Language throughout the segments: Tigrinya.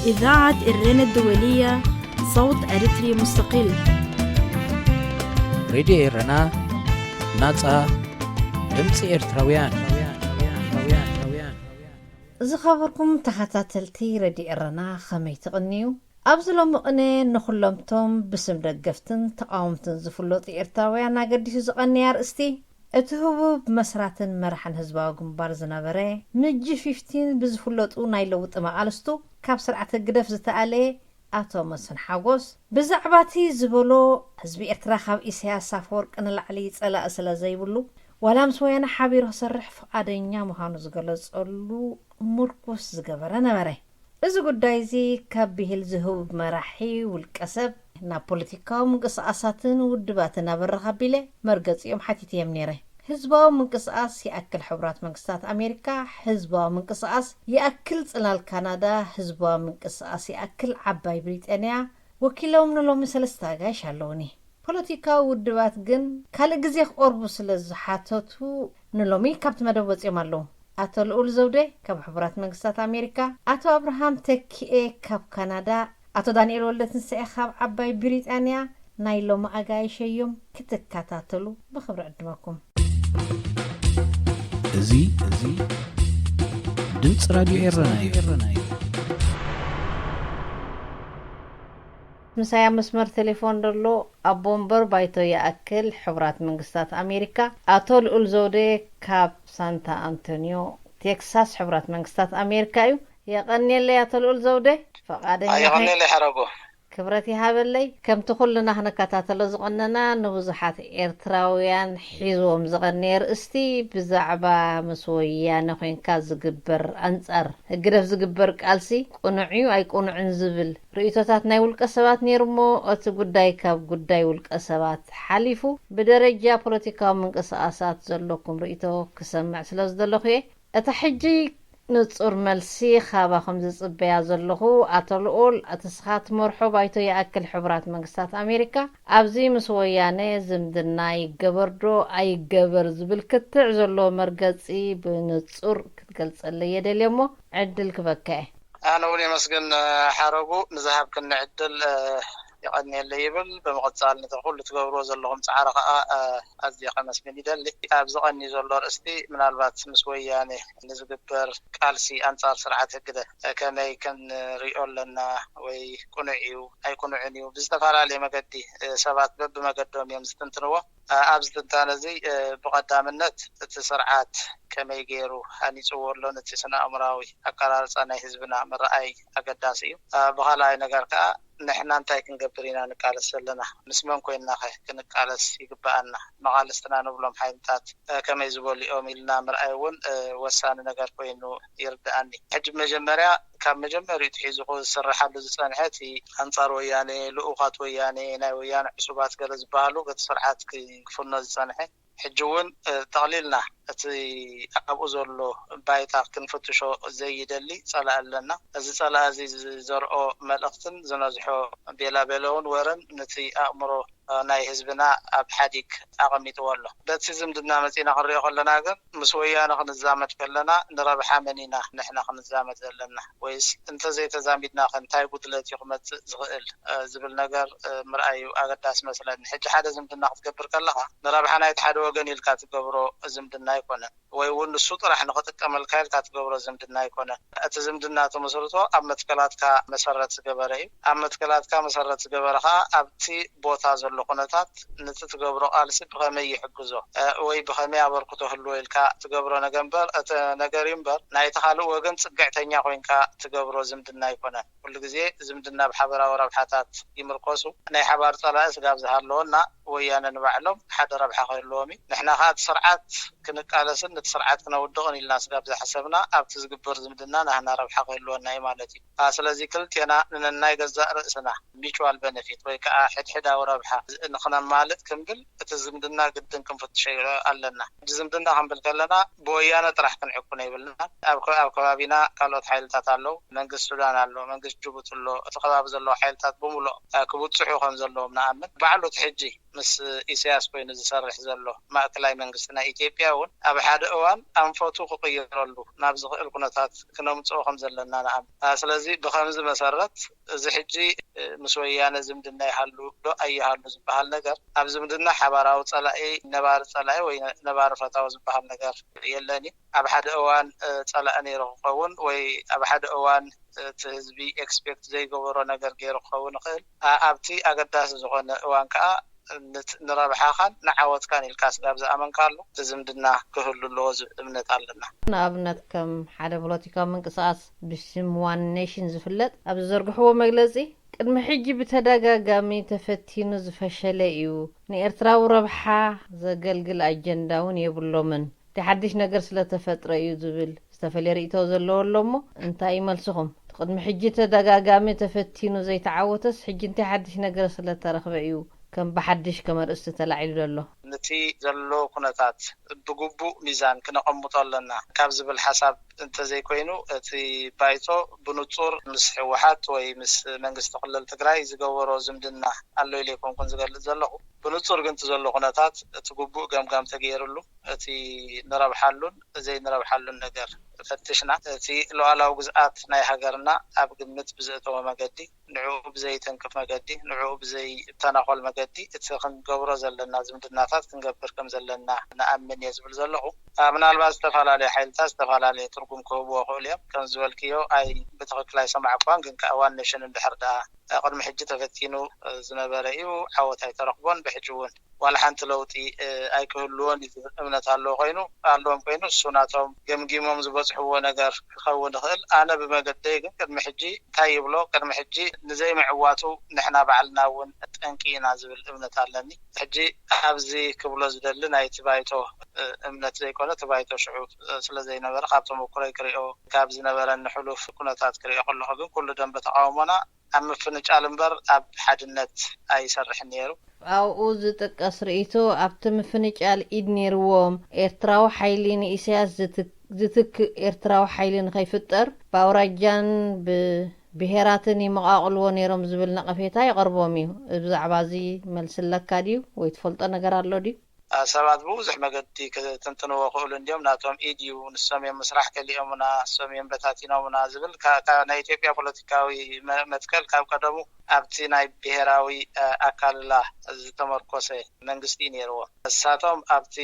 إذاعة إرينا الدولية، صوت أريتري مستقل. ሬድዮ ኤረና፣ ናጻ ድምጺ ኤርትራውያን። ዝኸበርኩም ተኸታተልቲ ሬድዮ ኤረና፣ ከመይ ትቕንዩ? ኣብዚ ሎሚ ቅነ ንኹሎምቶም ብስም ደገፍትን ተቓወምትን ዝፍለጡ ኤርትራውያን ኣገዲሱ ዝቐነየ ኣርእስቲ፣ እቲ ህቡብ መስራትን መራሕን ህዝባዊ ግንባር ዝነበረ፣ ምጂ ፊፍቲን ብዝፍለጡ ናይ ለውጢ መቓልስቱ ካብ ስርዓት ህግደፍ ዝተኣለየ ኣቶ መስፍን ሓጎስ ብዛዕባ እቲ ዝበሎ፣ ህዝቢ ኤርትራ ካብ ኢሳያስ ኣፈወርቂ ንላዕሊ ጸላኢ ስለ ዘይብሉ፣ ዋላ ምስ ወያነ ሓቢሩ ክሰርሕ ፍቓደኛ ምዃኑ ዝገለጸሉ ምርኩስ ዝገበረ ነበረ። እዚ ጉዳይ እዚ ካብ ብሂል ዝህቡብ መራሒ ውልቀ ሰብ ናብ ፖለቲካዊ ምንቅስቓሳትን ውድባትን ኣበርኽ ኣቢለ መርገጺኦም ሓቲተዮም ነይረ። ህዝባዊ ምንቅስቓስ ይኣክል ሕቡራት መንግስታት ኣሜሪካ፣ ህዝባዊ ምንቅስቓስ ይኣክል ጽላል ካናዳ፣ ህዝባዊ ምንቅስቓስ ይኣክል ዓባይ ብሪጣንያ ወኪሎም ንሎሚ ሰለስተ ኣጋይሽ ኣለውኒ። ፖለቲካዊ ውድባት ግን ካልእ ግዜ ክቐርቡ ስለ ዝሓተቱ ንሎሚ ካብቲ መደብ ወጺኦም ኣለዉ። ኣቶ ልኡል ዘውዴ ካብ ሕቡራት መንግስታት ኣሜሪካ፣ ኣቶ ኣብርሃም ተኪኤ ካብ ካናዳ፣ ኣቶ ዳንኤል ወልደትንሳኤ ካብ ዓባይ ብሪጣንያ ናይ ሎሚ ኣጋይሸዮም ክትከታተሉ ብኽብሪ ዕድመኩም። እዚ፣ እዚ ድምፂ ራድዮ ኤረና እዩ። ምሳይ ኣብ መስመር ቴሌፎን ዘሎ ኣቦ ወንበር ባይቶ ይኣክል ሕቡራት መንግስታት ኣሜሪካ ኣቶ ልኡል ዘውዴ ካብ ሳንታ ኣንቶኒዮ ቴክሳስ ሕቡራት መንግስታት ኣሜሪካ እዩ። የቐንየለይ ኣቶ ልኡል ዘውዴ፣ ፈቓደኛ የቐንየለይ ሓረጎ። ክብረት ይሃበለይ። ከምቲ ኩልና ክንከታተሎ ዝቐነና፣ ንብዙሓት ኤርትራውያን ሒዝዎም ዝቐነየ ኣርእስቲ፣ ብዛዕባ ምስ ወያነ ኮይንካ ዝግበር፣ ኣንጻር ህግደፍ ዝግበር ቃልሲ ቅኑዕ እዩ ኣይቅኑዕን ዝብል ርእይቶታት ናይ ውልቀ ሰባት ነይሩ እሞ፣ እቲ ጉዳይ ካብ ጉዳይ ውልቀ ሰባት ሓሊፉ፣ ብደረጃ ፖለቲካዊ ምንቅስቓሳት ዘለኩም ርእይቶ ክሰምዕ ስለ ዝደለኹ እየ። እታ ሕጂ ንጹር መልሲ ካባኹም ዝጽበያ ዘለኹ፣ ኣቶ ልኡል፣ እቲ ንስኻ ትመርሖ ባይቶ ይኣክል ሕቡራት መንግስታት ኣሜሪካ፣ ኣብዚ ምስ ወያነ ዝምድና ይገበር ዶ ኣይገበር ዝብል ክትዕ ዘለዎ መርገጺ ብንጹር ክትገልጸለይ እየ ደልየ እሞ፣ ዕድል ክበካ እየ። ኣነ እውን የመስግን፣ ሓረጉ፣ ንዝሃብክኒ ዕድል፣ የቐንየለይ ይብል። ብምቕጻል ነቲ ኩሉ ትገብርዎ ዘለኹም ጻዕሪ ከኣ፣ ኣዝየ ከመስግን ይደሊ። ኣብዚ ቀንዩ ዘሎ ኣርእስቲ ምናልባት ምስ ወያነ ንዝግበር ቃልሲ ኣንጻር ስርዓት ህግደፍ ከመይ ክንሪኦ ኣለና ወይ ቅኑዕ እዩ ኣይቅኑዕን እዩ ብዝተፈላለየ መገዲ ሰባት በብመገዶም እዮም ዝትንትንዎ። ኣብዚ ትንታነ እዚ ብቐዳምነት እቲ ስርዓት ከመይ ገይሩ ሃኒጽዎ ኣሎ ነቲ ስነ ኣእምራዊ ኣቀራርጻ ናይ ህዝብና ምርኣይ ኣገዳሲ እዩ። ብኻልኣይ ነገር ከኣ ንሕና እንታይ ክንገብር ኢና ንቃለስ ዘለና? ምስ መን ኮይንና ኸ ክንቃለስ ይግብኣና? መቓልስትና ንብሎም ሓይልታት ከመይ ዝበሉ እዮም ኢልና ምርኣይ እውን ወሳኒ ነገር ኮይኑ ይርድኣኒ። ሕጂ መጀመርያ ካብ መጀመሪኡ ትሒዙ ዝስርሓሉ ዝጸንሐ እቲ ኣንጻር ወያነ፣ ልኡኻት ወያነ፣ ናይ ወያነ ዕሱባት ገለ ዝበሃሉ በቲ ስርዓት ክፍኖ ዝጸንሐ ሕጂ እውን ጠቕሊልና እቲ ኣብኡ ዘሎ ባይታ ክንፍትሾ ዘይደሊ ጸላኢ ኣለና። እዚ ጸላኢ እዚ ዝዘርኦ መልእኽትን ዝነዝሖ ቤላቤለውን ወረን ነቲ ኣእምሮ ናይ ህዝብና ኣብ ሓዲግ ኣቐሚጥዎ ኣሎ። በቲ ዝምድና መጺና ክንሪኦ ከለና ግን ምስ ወያነ ክንዛመድ ከለና ንረብሓ መን ኢና ንሕና ክንዛመድ ዘለና? ወይስ እንተዘይተዛሚድና ከ እንታይ ጉድለት እዩ ክመጽእ ዝኽእል ዝብል ነገር ምርኣይ እዩ ኣገዳሲ መስለኒ። ሕጂ ሓደ ዝምድና ክትገብር ከለኻ ንረብሓ ናይቲ ሓደ ወገን ኢልካ ትገብሮ ዝምድና ኣይኮነን። ወይ እውን ንሱ ጥራሕ ንኽጥቀመልካ ኢልካ ትገብሮ ዝምድና ኣይኮነን። እቲ ዝምድና ትምስርቶ ኣብ መትከላትካ መሰረት ዝገበረ እዩ። ኣብ መትከላትካ መሰረት ዝገበረ ከዓ ኣብቲ ቦታ ዘሎ ኩነታት ነቲ ትገብሮ ቃልሲ ብኸመይ ይሕግዞ ወይ ብኸመይ ኣበርክቶ ህልዎ ኢልካ ትገብሮ ነገር እምበር እቲ ነገር እዩ እምበር ናይቲ ካልእ ወገን ጽግዕተኛ ኮይንካ ትገብሮ ዝምድና ኣይኮነን። ኩሉ ግዜ ዝምድና ኣብ ሓበራዊ ረብሓታት ይምርኮሱ። ናይ ሓባር ጸላኢ ስጋብ ዝሃለወና ወያነ ንባዕሎም ሓደ ረብሓ ክህልዎም እዩ። ንሕና ከዓ እቲ ስርዓት ክንቃለስን ነቲ ስርዓት ክነውድቕን ኢልና ስጋብ ዝሓሰብና ኣብቲ ዝግበር ዝምድና ናህና ረብሓ ክህልወና እዩ ማለት እዩ። ስለዚ ክልቴና ንነናይ ገዛእ ርእስና ሚቹዋል ቤነፊት ወይ ከዓ ሕድሕዳዊ ረብሓ ንክነማልእ ክንብል እቲ ዝምድና ግድን ክንፍትሾ ኣለና። ሕጂ ዝምድና ክንብል ከለና ብወያነ ጥራሕ ክንዕቁኖ የብልና። ኣብ ከባቢና ካልኦት ሓይልታት ኣለዉ። መንግስቲ ሱዳን ኣሎ፣ መንግስቲ ጅቡቲ ኣሎ። እቲ ከባቢ ዘለዉ ሓይልታት ብምሉእ ክብፅሑ ከም ዘለዎም ንኣምን። ባዕሉ እቲ ሕጂ ምስ ኢሳያስ ኮይኑ ዝሰርሕ ዘሎ ማእከላይ መንግስቲ ናይ ኢትዮጵያ እውን ኣብ ሓደ እዋን ኣንፈቱ ክቕይረሉ ናብ ዝኽእል ኩነታት ክነምፅኦ ከም ዘለና ንኣምን። ስለዚ ብኸምዚ መሰረት እዚ ሕጂ ምስ ወያነ ዝምድና ይሃሉ ዶ ኣይሃሉ ዝበሃል ነገር፣ ኣብ ዝምድና ሓባራዊ ፀላኢ፣ ነባሪ ፀላኢ ወይ ነባሪ ፈታዊ ዝበሃል ነገር የለን። ኣብ ሓደ እዋን ፀላኢ ነይሩ ክኸውን ወይ ኣብ ሓደ እዋን እቲ ህዝቢ ኤክስፔክት ዘይገበሮ ነገር ገይሩ ክኸውን ይኽእል። ኣብቲ ኣገዳሲ ዝኾነ እዋን ከዓ ንረብሓኻን ንዓወትካን ኢልካ ስጋብ ዝኣመንካሉ እቲ ዝምድና ክህሉ ኣለዎ ዝብል እምነት ኣለና። ንኣብነት ከም ሓደ ፖለቲካዊ ምንቅስቃስ ብሽም ዋን ኔሽን ዝፍለጥ ኣብ ዝዘርግሕዎ መግለፂ፣ ቅድሚ ሕጂ ብተደጋጋሚ ተፈቲኑ ዝፈሸለ እዩ። ንኤርትራዊ ረብሓ ዘገልግል ኣጀንዳ እውን የብሎምን። እቲ ሓድሽ ነገር ስለተፈጥረ እዩ ዝብል ዝተፈለየ ርእይቶ ዘለዎ ኣሎ እሞ እንታይ እዩ መልስኹም? እቲ ቅድሚ ሕጂ ተደጋጋሚ ተፈቲኑ ዘይተዓወተስ ሕጂ እንታይ ሓድሽ ነገር ስለተረኽበ እዩ ከም ብሓድሽ ከም ኣርእስቲ ተላዒሉ ዘሎ? ነቲ ዘሎ ኩነታት ብግቡእ ሚዛን ክነቐምጦ ኣለና ካብ ዝብል ሓሳብ እንተዘይኮይኑ እቲ ባይቶ ብንጹር ምስ ህወሓት ወይ ምስ መንግስቲ ክልል ትግራይ ዝገበሮ ዝምድና ኣሎ ኢለ ኣይኮንኩን ዝገልጽ ዘለኹ። ብንጹር ግን እቲ ዘሎ ኩነታት እቲ ግቡእ ገምጋም ተገይርሉ እቲ ንረብሓሉን ዘይንረብሓሉን ነገር ፈትሽና፣ እቲ ሉዓላዊ ግዝኣት ናይ ሃገርና ኣብ ግምት ብዘእተወ መገዲ፣ ንዕኡ ብዘይተንክፍ መገዲ፣ ንዕኡ ብዘይተናኾል መገዲ እቲ ክንገብሮ ዘለና ዝምድናታት ክንገብር ከም ዘለና ንኣምን እየ ዝብል ዘለኹ። ምናልባት ዝተፈላለዩ ሓይልታት ዝተፈላለየ ትርጉም ክህብዎ ክእሉ እዮም። ከም ዝበልክዮ ኣይ ብትኽክል ኣይሰማዕኳን፣ ግን ከዓ ዋን ኔሽን እንድሕር ደኣ ቅድሚ ሕጂ ተፈቲኑ ዝነበረ እዩ፣ ዓወት ኣይተረኽቦን። ብሕጂ እውን ዋላ ሓንቲ ለውጢ ኣይክህልዎን እዩ ዝብል እምነት ኣለዎ ኮይኑ ኣለዎም ኮይኑ እሱ ናቶም ገምጊሞም ዝበፅሕዎ ነገር ክኸውን ይኽእል። ኣነ ብመገደይ ግን ቅድሚ ሕጂ እንታይ ይብሎ ቅድሚ ሕጂ ንዘይምዕዋቱ ንሕና ባዕልና እውን ጠንቂ ኢና ዝብል እምነት ኣለኒ። ሕጂ ኣብዚ ክብሎ ዝደሊ ናይቲ ባይቶ እምነት ዘይኮነ እቲ ባይቶ ሽዑ ስለዘይነበረ ካብ ተመኩሮይ ክሪኦ ካብ ዝነበረኒ ሕሉፍ ኩነታት ክሪኦ ከለኹ ግን ኩሉ ደንበ ተቃውሞና ኣብ ምፍንጫል እምበር ኣብ ሓድነት ኣይሰርሕን ነይሩ። ኣብኡ ዝጥቀስ ርእይቶ ኣብቲ ምፍንጫል ኢድ ነይርዎም ኤርትራዊ ሓይሊ ንኢሳያስ ዝትክእ ኤርትራዊ ሓይሊ ንኸይፍጠር ብኣውራጃን ብብሄራትን ይመቓቕልዎ ነይሮም ዝብል ነቐፌታ ይቐርቦም እዩ። ብዛዕባ እዚ መልሲ ኣለካ ድዩ ወይ ትፈልጦ ነገር ኣሎ ድዩ? ሰባት ብብዙሕ መገዲ ክትንትንዎ ክእሉ እንዲዮም። ናቶም ኢድ እዩ፣ ንሶም እዮም ምስራሕ ከሊኦምና፣ ንሶም እዮም በታቲኖምና ዝብል ናይ ኢትዮጵያ ፖለቲካዊ መትከል ካብ ቀደሙ ኣብቲ ናይ ብሄራዊ ኣካልላ ዝተመርኮሰ መንግስቲ እዩ ነይርዎ። እሳቶም ኣብቲ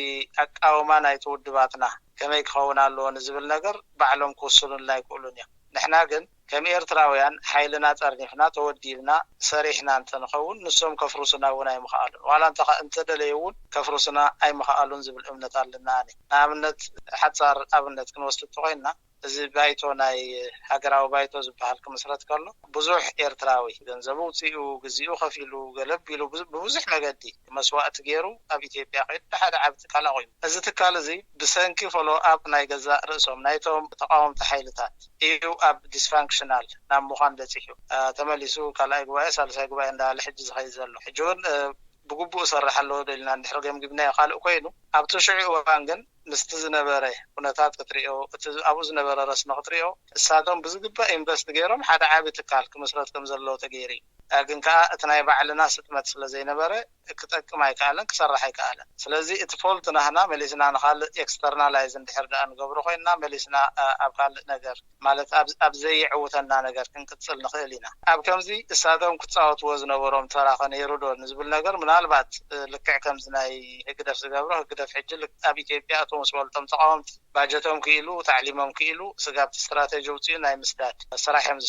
ኣቃውማ ናይቲ ውድባትና ከመይ ክኸውን ኣለዎ ንዝብል ነገር ባዕሎም ክውስኑልና ኣይክእሉን እዮም። ንሕና ግን ከም ኤርትራውያን ሓይልና ጠርኒፍና ተወዲብና ሰሪሕና እንተንኸውን ንሶም ከፍርሱና እውን ኣይምኽኣሉን። ዋላ እንተደለዩ እውን ከፍርሱና ኣይምኽኣሉን ዝብል እምነት ኣለና። ኣነ ንኣብነት ሓፃር ኣብነት ክንወስድ እንተኮይንና እዚ ባይቶ ናይ ሃገራዊ ባይቶ ዝበሃል ክምስረት ከሎ ብዙሕ ኤርትራዊ ገንዘቡ ውፅኡ፣ ግዚኡ ከፊሉ፣ ገለብ ኢሉ ብብዙሕ መገዲ መስዋእቲ ገይሩ ኣብ ኢትዮጵያ ከይዱ ሓደ ዓቢ ትካል ኣቑሙ። እዚ ትካል እዚ ብሰንኪ ፎሎ ኣፕ ናይ ገዛእ ርእሶም ናይቶም ተቃወምቲ ሓይልታት እዩ ኣብ ዲስፋንክሽናል ናብ ምዃን በፂሑ። ተመሊሱ ካልኣይ ጉባኤ ሳልሳይ ጉባኤ እንዳበለ ሕጂ ዝኸይድ ዘሎ። ሕጂ እውን ብግቡእ እሰርሕ ኣለዎ ዶ ኢልና እንድሕር ገምጊምናዮ ካልእ ኮይኑ ኣብቲ ሽዑ እዋን ግን ምስቲ ዝነበረ ኩነታት ክትሪኦ እቲ ኣብኡ ዝነበረ ረስኒ ክትሪኦ እሳቶም ብዝግባእ ኢንቨስት ገይሮም ሓደ ዓቢ ትካል ክምስረት ከም ዘለዎ ተገይሩ እዩ። ግን ከዓ እቲ ናይ ባዕልና ስጥመት ስለ ዘይነበረ ክጠቅም ኣይከኣለን፣ ክሰርሕ ኣይከኣለን። ስለዚ እቲ ፎልት ናህና መሊስና ንካልእ ኤክስተርናላይዝ እንድሕር ደኣ ንገብሮ ኮይንና መሊስና ኣብ ካልእ ነገር ማለት ኣብ ዘይዕውተና ነገር ክንቅፅል ንኽእል ኢና። ኣብ ከምዚ እሳቶም ክፃወትዎ ዝነበሮም ተራ ከ ነይሩ ዶ ንዝብል ነገር ምናልባት ልክዕ ከምዚ ናይ ህግደፍ ዝገብሮ ህግደፍ ሕጂ ኣብ ኢትዮጵያ እቶም ዝበልጦም ተቃወምቲ ባጀቶም ክኢሉ ታዕሊሞም ክኢሉ ስጋብቲ ስትራተጂ ውፅኡ ናይ ምስዳድ ስራሕ እዮም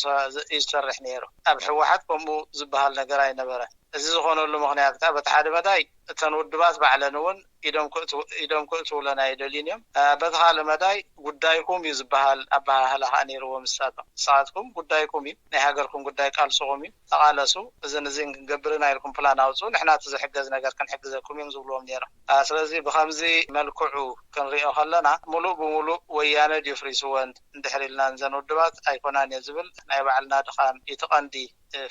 ዝሰርሕ ነይሩ። ኣብ ህወሓት ከምኡ ዝበሃል ነገር ኣይነበረን። እዚ ዝኾነሉ ምኽንያት ከዓ በቲ ሓደ መዳይ እተን ውድባት ባዕለን እውን ኢዶም ክእትውለን ኣይደልዩን እዮም። በቲ ካልእ መዳይ ጉዳይኩም እዩ ዝበሃል ኣበሃህላ ከዓ ነይርዎም ንሳቶም። ንስኻትኩም ጉዳይኩም እዩ፣ ናይ ሃገርኩም ጉዳይ ቃልስኹም እዩ፣ ተቓለሱ፣ እዝን እዚን ክንገብር ኢና ኢልኩም ፕላን ኣውፅኡ፣ ንሕና እቲ ዝሕገዝ ነገር ክንሕግዘኩም እዮም ዝብልዎም ነይሮም። ስለዚ ብኸምዚ መልክዑ ክንሪኦ ከለና ሙሉእ ብሙሉእ ወያነ ድዩ ፍሪስወን እንድሕር ኢልና ንዘን ውድባት ኣይኮናን እየ ዝብል ናይ ባዕልና ድኻም እዩ እቲ ቀንዲ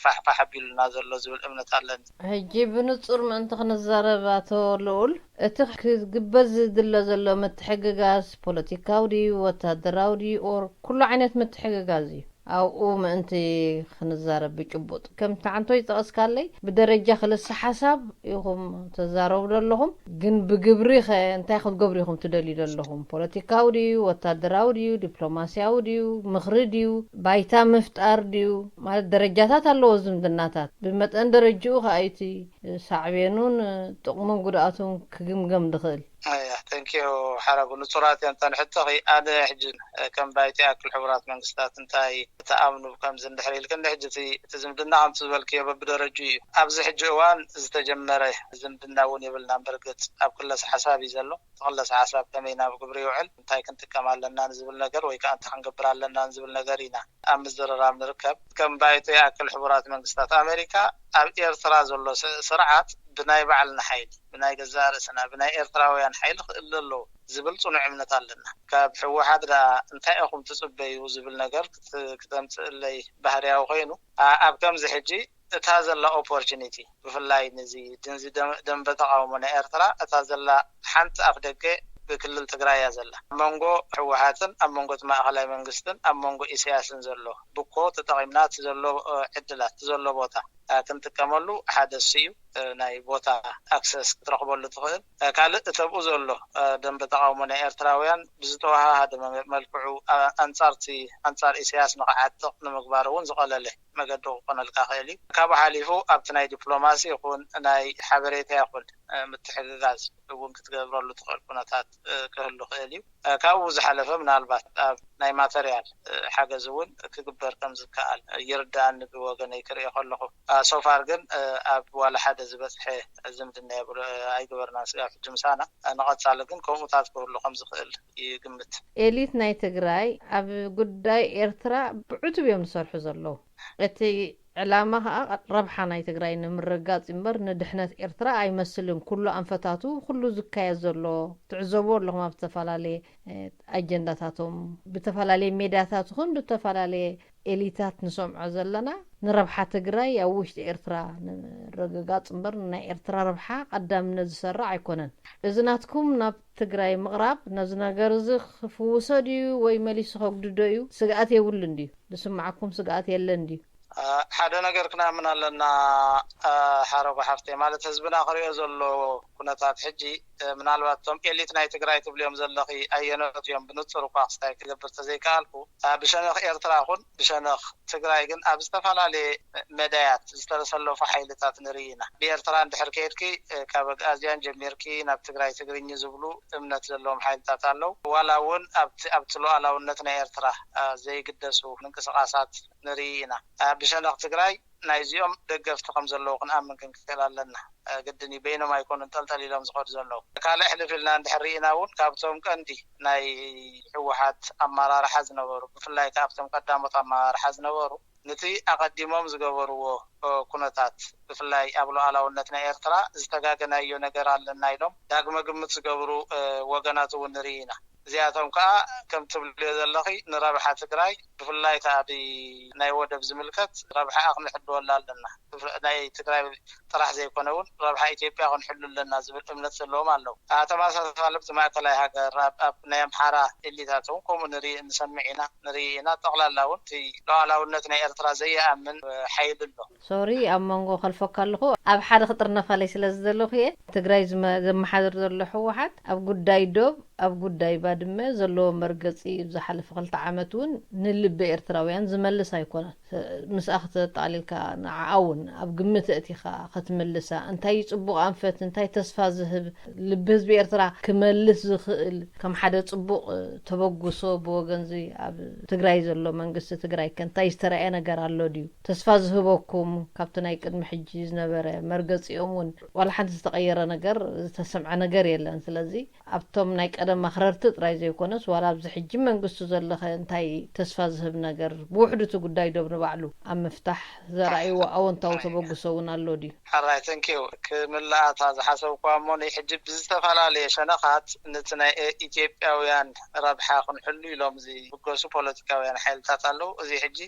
ፋሕፋሕ ኣቢሉና ዘሎ ዝብል እምነት ኣለኒ። ሕጂ ብንጹር ምእንቲ ክንዛረብ ኣቶ ልኡል፣ እቲ ክግበር ዝድለ ዘሎ ምትሕግጋዝ ፖለቲካዊ ድዩ ወታደራዊ ድዩ ኦር ኩሉ ዓይነት ምትሕግጋዝ እዩ? ኣብኡ ምእንቲ ክንዛረብ ብጭቡጥ፣ ከምቲ ሓንቶይ ዝጠቐስካለይ፣ ብደረጃ ክልሰ ሓሳብ ኢኹም ተዛረቡ ዘለኹም፣ ግን ብግብሪ ኸ እንታይ ክትገብሩ ኢኹም ትደልዩ ዘለኹም? ፖለቲካዊ ድዩ፣ ወታደራዊ ድዩ፣ ዲፕሎማስያዊ ድዩ፣ ምኽሪ ድዩ፣ ባይታ ምፍጣር ድዩ? ማለት ደረጃታት ኣለዎ ዝምድናታት። ብመጠን ደረጅኡ ከኣይቲ ሳዕቤኑን ጥቕሙን ጉድኣቱን ክግምገም ድኽእል። ተንኪዩ ሓረጉ። ንጹራት እዮም እተን ሕቶኺ። ኣነ ሕጂ ከም ባይቶ ይኣክል ሕቡራት መንግስታት እንታይ ትኣምኑ ከምዚ እንድሕር ኢልክኒ፣ ሕጂ እቲ ዝምድና ከምቲ ዝበልክዮ በብደረጁ እዩ። ኣብዚ ሕጂ እዋን ዝተጀመረ ዝምድና እውን የብልና። በርግጽ ኣብ ክለሰ ሓሳብ እዩ ዘሎ። እቲ ክለሰ ሓሳብ ከመይ ናብ ግብሪ ይውዕል፣ እንታይ ክንጥቀም ኣለና ንዝብል ነገር ወይ ከዓ እንታይ ክንገብር ኣለና ንዝብል ነገር ኢና ኣብ ምዝርራብ ንርከብ። ከም ባይቶ ይኣክል ሕቡራት መንግስታት ኣሜሪካ ኣብ ኤርትራ ዘሎ ስርዓት ብናይ ባዕልና ሓይሊ፣ ብናይ ገዛእ ርእስና፣ ብናይ ኤርትራውያን ሓይሊ ክእለ ኣለዎ ዝብል ጽኑዕ እምነት ኣለና። ካብ ህወሓት ደኣ እንታይ ኢኹም ትጽበዩ ዝብል ነገር ክተምጽእለይ ባህርያዊ ኮይኑ፣ ኣብ ከምዚ ሕጂ እታ ዘላ ኦፖርቹኒቲ፣ ብፍላይ ንዚ ድንዚ ደንበ ተቃውሞ ናይ ኤርትራ፣ እታ ዘላ ሓንቲ ኣፍ ደገ ብክልል ትግራይ እያ ዘላ። ኣብ መንጎ ህወሓትን ኣብ መንጎ እቲ ማእኸላይ መንግስትን ኣብ መንጎ ኢሳያስን ዘሎ ብኮ ተጠቒምና እቲ ዘሎ ዕድላት፣ እቲ ዘሎ ቦታ ክንጥቀመሉ ሓደ እሱ እዩ። ናይ ቦታ ኣክሰስ ክትረኽበሉ ትኽእል። ካልእ እተብኡ ዘሎ ደንበ ተቃውሞ ናይ ኤርትራውያን ብዝተወሃሃደ መልክዑ ኣንጻርቲ ኣንጻር ኢሳያስ ንክዓጥቕ ንምግባር እውን ዝቐለለ መገዲ ክኾነልካ ክእል እዩ። ካብኡ ሓሊፉ ኣብቲ ናይ ዲፕሎማሲ ይኹን ናይ ሓበሬታ ይኹን ምትሕግጋዝ እውን ክትገብረሉ ትኽእል ኩነታት ክህሉ ክእል እዩ። ካብኡ ዝሓለፈ ምናልባት ኣብ ናይ ማተርያል ሓገዝ እውን ክግበር ከም ዝከኣል ይርዳኣኒ ብወገነይ ክርኢ ከለኹ። ሶፋር ግን ኣብ ዋላ ሓደ ዝበፅሐ ዝምድና የብሉ ኣይግበርና ስጋብ ሕጂ ምሳና። ንቐፃሊ ግን ከምኡታት ክህሉ ከም ዝኽእል ይግምት። ኤሊት ናይ ትግራይ ኣብ ጉዳይ ኤርትራ ብዕቱብ እዮም ዝሰርሑ ዘለዉ። እቲ ዕላማ ከዓ ረብሓ ናይ ትግራይ ንምርጋፅ እምበር ንድሕነት ኤርትራ ኣይመስልን። ኩሉ ኣንፈታቱ፣ ኩሉ ዝካየድ ዘሎ ትዕዘቡ ኣለኹም ኣብ ዝተፈላለየ ኣጀንዳታቶም ብተፈላለየ ሜድያታት ይኹን ብተፈላለየ ኤሊታት ንሰምዖ ዘለና ንረብሓ ትግራይ ኣብ ውሽጢ ኤርትራ ንምርግጋፅ እምበር ናይ ኤርትራ ረብሓ ቀዳምነት ዝሰርዕ ኣይኮነን። እዚ ናትኩም ናብ ትግራይ ምቕራብ ነዚ ነገር እዚ ክፍውሶ ድዩ ወይ መሊሱ ከጉድዶ እዩ? ስግኣት የብሉን ድዩ? ዝስምዓኩም ስግኣት የለን ድዩ? ሓደ ነገር ክነኣምን ኣለና ሓረጎ ሓፍተይ፣ ማለት ህዝብና ክሪኦ ዘሎ ኩነታት ሕጂ ምናልባት እቶም ኤሊት ናይ ትግራይ ትብልዮም ዘለኺ ኣየኖት እዮም ብንፁር እኳ ክስታይ ክገብር ተዘይከኣልኩ፣ ብሸነኽ ኤርትራ ኹን ብሸነኽ ትግራይ ግን ኣብ ዝተፈላለየ መዳያት ዝተሰለፉ ሓይልታት ንርኢ ኢና። ብኤርትራ እንድሕር ከይድኪ ካብ ኣግኣዝያን ጀሚርኪ ናብ ትግራይ ትግርኝ ዝብሉ እምነት ዘለዎም ሓይልታት ኣለዉ። ዋላ እውን ኣብቲ ኣብቲ ሉዓላውነት ናይ ኤርትራ ዘይግደሱ ምንቅስቃሳት ንርኢ ኢና። ብሸነኽ ትግራይ ናይዚኦም ደገፍቲ ከም ዘለዉ ክንኣምን ክንክእል ኣለና። ግድን እዩ፣ በይኖም ኣይኮኑን ጠልጠል ኢሎም ዝኸዱ ዘለዉ። ካልእ ሕልፍ ኢልና እንድሕር ርኢና እውን ካብቶም ቀንዲ ናይ ህወሓት ኣመራርሓ ዝነበሩ፣ ብፍላይ ከኣ ኣብቶም ቀዳሞት ኣመራርሓ ዝነበሩ፣ ነቲ ኣቐዲሞም ዝገበርዎ ኩነታት፣ ብፍላይ ኣብ ሉዓላውነት ናይ ኤርትራ ዝተጋገናዮ ነገር ኣለና ኢሎም ዳግመ ግምት ዝገብሩ ወገናት እውን ንርኢ ኢና። እዚኣቶም ከዓ ከም ትብልዮ ዘለኺ ንረብሓ ትግራይ፣ ብፍላይ ከዓ ናይ ወደብ ዝምልከት ረብሓኣ ክንሕልወላ ኣለና። ናይ ትግራይ ጥራሕ ዘይኮነ እውን ረብሓ ኢትዮጵያ ክንሕሉ ኣለና ዝብል እምነት ዘለዎም ኣለዉ። ተመሳሳሊ ኣብቲ ማእከላይ ሃገር ኣብ ናይ ኣምሓራ ኤሊታት እውን ከምኡ ንርኢ ንሰምዕ ኢና፣ ንርኢ ኢና። ጠቕላላ እውን እቲ ሉዓላውነት ናይ ኤርትራ ዘይኣምን ሓይሊ ኣሎ። ሶሪ ኣብ መንጎ ከልፈካ ኣለኹ። ኣብ ሓደ ክጥርነፋለይ ስለ ዝደለኹ እየ። ትግራይ ዘመሓድር ዘሎ ህወሓት ኣብ ጉዳይ ዶብ ኣብ ጉዳይ ባድመ ዘለዎ መርገፂ ዝሓለፈ ክልተ ዓመት እውን ንልቢ ኤርትራውያን ዝመልስ ኣይኮነን። ምስኣ ክተጠቓሊልካ ንዓኣ እውን ኣብ ግምት ኣእቲኻ ክትምልሳ እንታይ እዩ ፅቡቕ ኣንፈት እንታይ ተስፋ ዝህብ ልቢ ህዝቢ ኤርትራ ክመልስ ዝኽእል ከም ሓደ ፅቡቕ ተበግሶ ብወገንዚ ኣብ ትግራይ ዘሎ መንግስቲ ትግራይ ከ እንታይ ዝተረኣየ ነገር ኣሎ ድዩ? ተስፋ ዝህበኩም ካብቲ ናይ ቅድሚ ሕጂ ዝነበረ መርገፂኦም እውን ዋላ ሓንቲ ዝተቐየረ ነገር ዝተሰምዐ ነገር የለን። ስለዚ ኣብቶም ናይ ቀደም ኣኽረርቲ ጥራይ ዘይኮነስ ዋላ ኣብዚ ሕጂ መንግስቱ ዘለኸ እንታይ ተስፋ ዝህብ ነገር ብውሕዱ እቲ ጉዳይ ዶብ ንባዕሉ ኣብ ምፍታሕ ዘርኣይዎ ኣወንታዊ ተበግሶ እውን ኣሎ ድዩ? ሓራይ ተንኪው ክምልኣታ ዝሓሰብኳ እሞ ናይ ሕጂ ብዝተፈላለየ ሸነኻት ነቲ ናይ ኢትዮጵያውያን ረብሓ ክንሕሉ ኢሎም ዝብገሱ ፖለቲካውያን ሓይልታት ኣለዉ። እዚ ሕጂ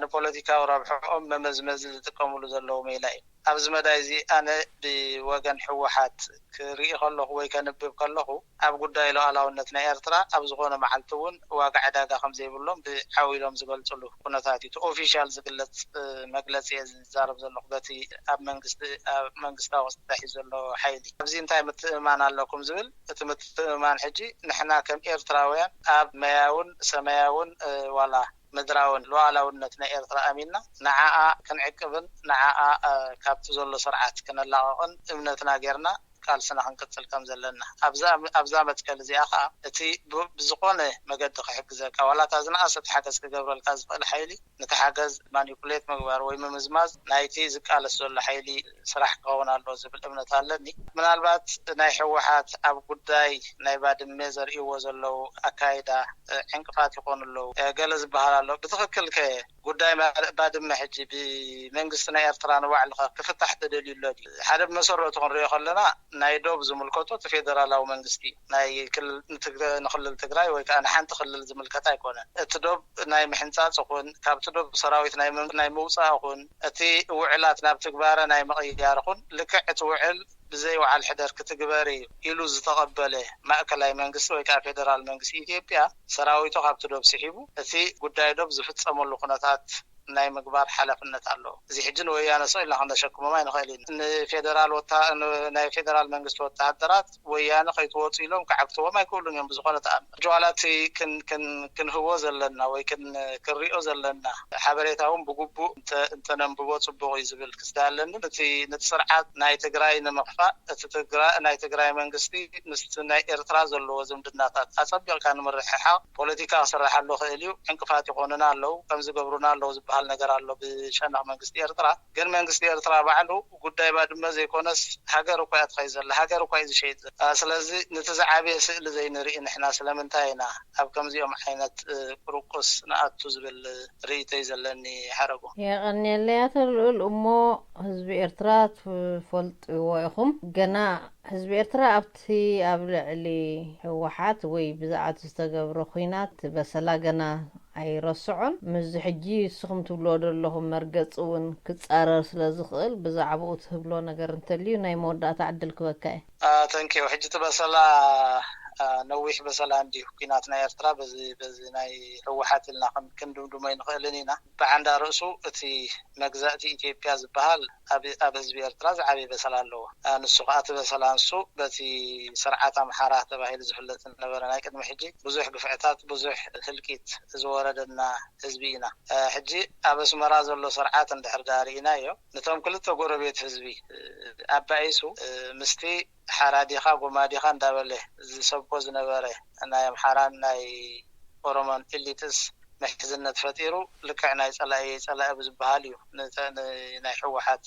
ንፖለቲካዊ ረብሕኦም መመዝመዚ ዝጥቀምሉ ዘለዉ ሜላ እዩ። ኣብዚ መዳይ እዚ ኣነ ብወገን ህወሓት ክርኢ ከለኹ ወይ ከንብብ ከለኹ፣ ኣብ ጉዳይ ሉዓላውነት ናይ ኤርትራ ኣብ ዝኾነ መዓልቲ እውን ዋጋ ዕዳጋ ከም ዘይብሎም ብዓው ኢሎም ዝገልጽሉ ኩነታት እዩ። እቲ ኦፊሻል ዝግለጽ መግለጺ እየ ዝዛረብ ዘለኹ፣ በቲ ኣብ መንግስቲ ኣብ መንግስታዊ ተታሒዙ ዘሎ ሓይሊ። ኣብዚ እንታይ ምትእምማን ኣለኩም ዝብል፣ እቲ ምትእምማን ሕጂ ንሕና ከም ኤርትራውያን ኣብ ማያውን ሰማያውን ዋላ ምድራውን ሉዓላውነት ናይ ኤርትራ ኣሚንና ንዓኣ ክንዕቅብን ንዓኣ ካብቲ ዘሎ ስርዓት ክነላቐቕን እምነትና ጌርና ቃልስና ክንቅጽል ከም ዘለና ኣብዛ መትከል እዚኣ ከዓ እቲ ብዝኾነ መገዲ ክሕግዘካ ዋላ እታ ዝነኣሰት ሓገዝ ክገብረልካ ዝኽእል ሓይሊ ንተሓገዝ ማኒፕሌት ምግባር ወይ ምምዝማዝ ናይቲ ዝቃለስ ዘሎ ሓይሊ ስራሕ ክኸውን ኣሎ ዝብል እምነት ኣለኒ። ምናልባት ናይ ህወሓት ኣብ ጉዳይ ናይ ባድመ ዘርእይዎ ዘለዉ ኣካይዳ ዕንቅፋት ይኾኑ ኣለዉ ገለ ዝበሃል ኣሎ። ብትኽክል ከ ጉዳይ ባድመ ሕጂ ብመንግስቲ ናይ ኤርትራ ንባዕሉ ከ ክፍታሕ ተደልዩ ኣሎ ድዩ? ሓደ ብመሰረቱ ክንሪኦ ከለና ናይ ዶብ ዝምልከቶ እቲ ፌደራላዊ መንግስቲ ናይ ንክልል ትግራይ ወይ ከዓ ንሓንቲ ክልል ዝምልከት ኣይኮነን። እቲ ዶብ ናይ ምሕንፃፅ ኹን ካብቲ ዶብ ሰራዊት ናይ ምውፃእ ኹን እቲ ውዕላት ናብ ትግባረ ናይ ምቕያር ኹን ልክዕ እቲ ውዕል ብዘይ ውዓል ሕደር ክትግበር እዩ ኢሉ ዝተቐበለ ማእከላይ መንግስቲ ወይ ከዓ ፌደራል መንግስቲ ኢትዮጵያ ሰራዊቱ ካብቲ ዶብ ስሒቡ እቲ ጉዳይ ዶብ ዝፍፀመሉ ኩነታት ናይ ምግባር ሓላፍነት ኣለዎ። እዚ ሕጂ ንወያነ ሰቕ ኢልና ከነሸክሞም ኣይንኽእል ኢና። ንፌደራል ወታ ናይ ፌደራል መንግስቲ ወታሃደራት ወያነ ከይትወፁ ኢሎም ክዓግትዎም ኣይክእሉን እዮም ብዝኾነ ተኣምር። ሕጂ ዋላ እቲ ክንህቦ ዘለና ወይ ክንሪኦ ዘለና ሓበሬታ እውን ብግቡእ እንተነንብቦ ፅቡቕ እዩ ዝብል ክስዳ ኣለኒ። እቲ ነቲ ስርዓት ናይ ትግራይ ንምኽፋእ እቲ ናይ ትግራይ መንግስቲ ምስቲ ናይ ኤርትራ ዘለዎ ዝምድናታት ኣፀቢቕካ ንምርሕሓቕ ፖለቲካ ክስርሓሉ ክእል እዩ። ዕንቅፋት ይኾኑና ኣለዉ፣ ከም ዝገብሩና ኣለዉ ዝበሃል ነገር ኣሎ ብሸነኽ መንግስቲ ኤርትራ። ግን መንግስቲ ኤርትራ ባዕሉ ጉዳይ ባድመ ዘይኮነስ ሃገር እኳ እያ ትኸይ ዘላ፣ ሃገር እኳ እዩ ዝሸይጥ ዘላ። ስለዚ ነቲ ዝዓበየ ስእሊ ዘይንርኢ ንሕና ስለምንታይ ኢና ኣብ ከምዚኦም ዓይነት ቁርቁስ ንኣቱ ዝብል ርእይቶ እዩ ዘለኒ ሓረጎ። የቐንየለይ ኣቶ ልኡል። እሞ ህዝቢ ኤርትራ ትፈልጥዎ ኢኹም። ገና ህዝቢ ኤርትራ ኣብቲ ኣብ ልዕሊ ህወሓት ወይ ብዛዕባ እቲ ዝተገብረ ኲናት በሰላ ገና ኣይረስዖን። ምስዚ ሕጂ ንስኹም ትብልዎ ዘለኹም መርገፂ እውን ክፃረር ስለ ዝኽእል ብዛዕባኡ ትህብሎ ነገር እንተልዩ ናይ መወዳእታ ዕድል ክበካ እየ። ተንኪው። ሕጂ እቲ በሰላ ነዊሕ በሰላ እንዲሁ ኲናት ናይ ኤርትራ በዚ በዚ ናይ ህወሓት ኢልና ክንድምድሞ ኣይንኽእልን ኢና። ብዓንዳ ርእሱ እቲ መግዛእቲ ኢትዮጵያ ዝበሃል ኣብ ህዝቢ ኤርትራ ዝዓበየ በሰላ ኣለዎ። ንሱ ከዓ እቲ በሰላ ንሱ በቲ ስርዓት ኣምሓራ ተባሂሉ ዝፍለጥ ዝነበረ ናይ ቅድሚ ሕጂ ብዙሕ ግፍዕታት ብዙሕ ህልቂት ዝወረደና ህዝቢ ኢና። ሕጂ ኣብ ኣስመራ ዘሎ ስርዓት እንድሕር ዳኣ ርኢናዮ ነቶም ክልተ ጎረቤት ህዝቢ ኣባኢሱ ምስቲ ሓራ ዲኻ ጎማ ዲኻ እንዳበለ ዝሰብኮ ዝነበረ ናይ ኣምሓራን ናይ ኦሮሞን ኢሊትስ ምሕዝነት ፈጢሩ ልክዕ ናይ ፀላኢ ፀላኢ ብዝበሃል እዩ ናይ ህወሓት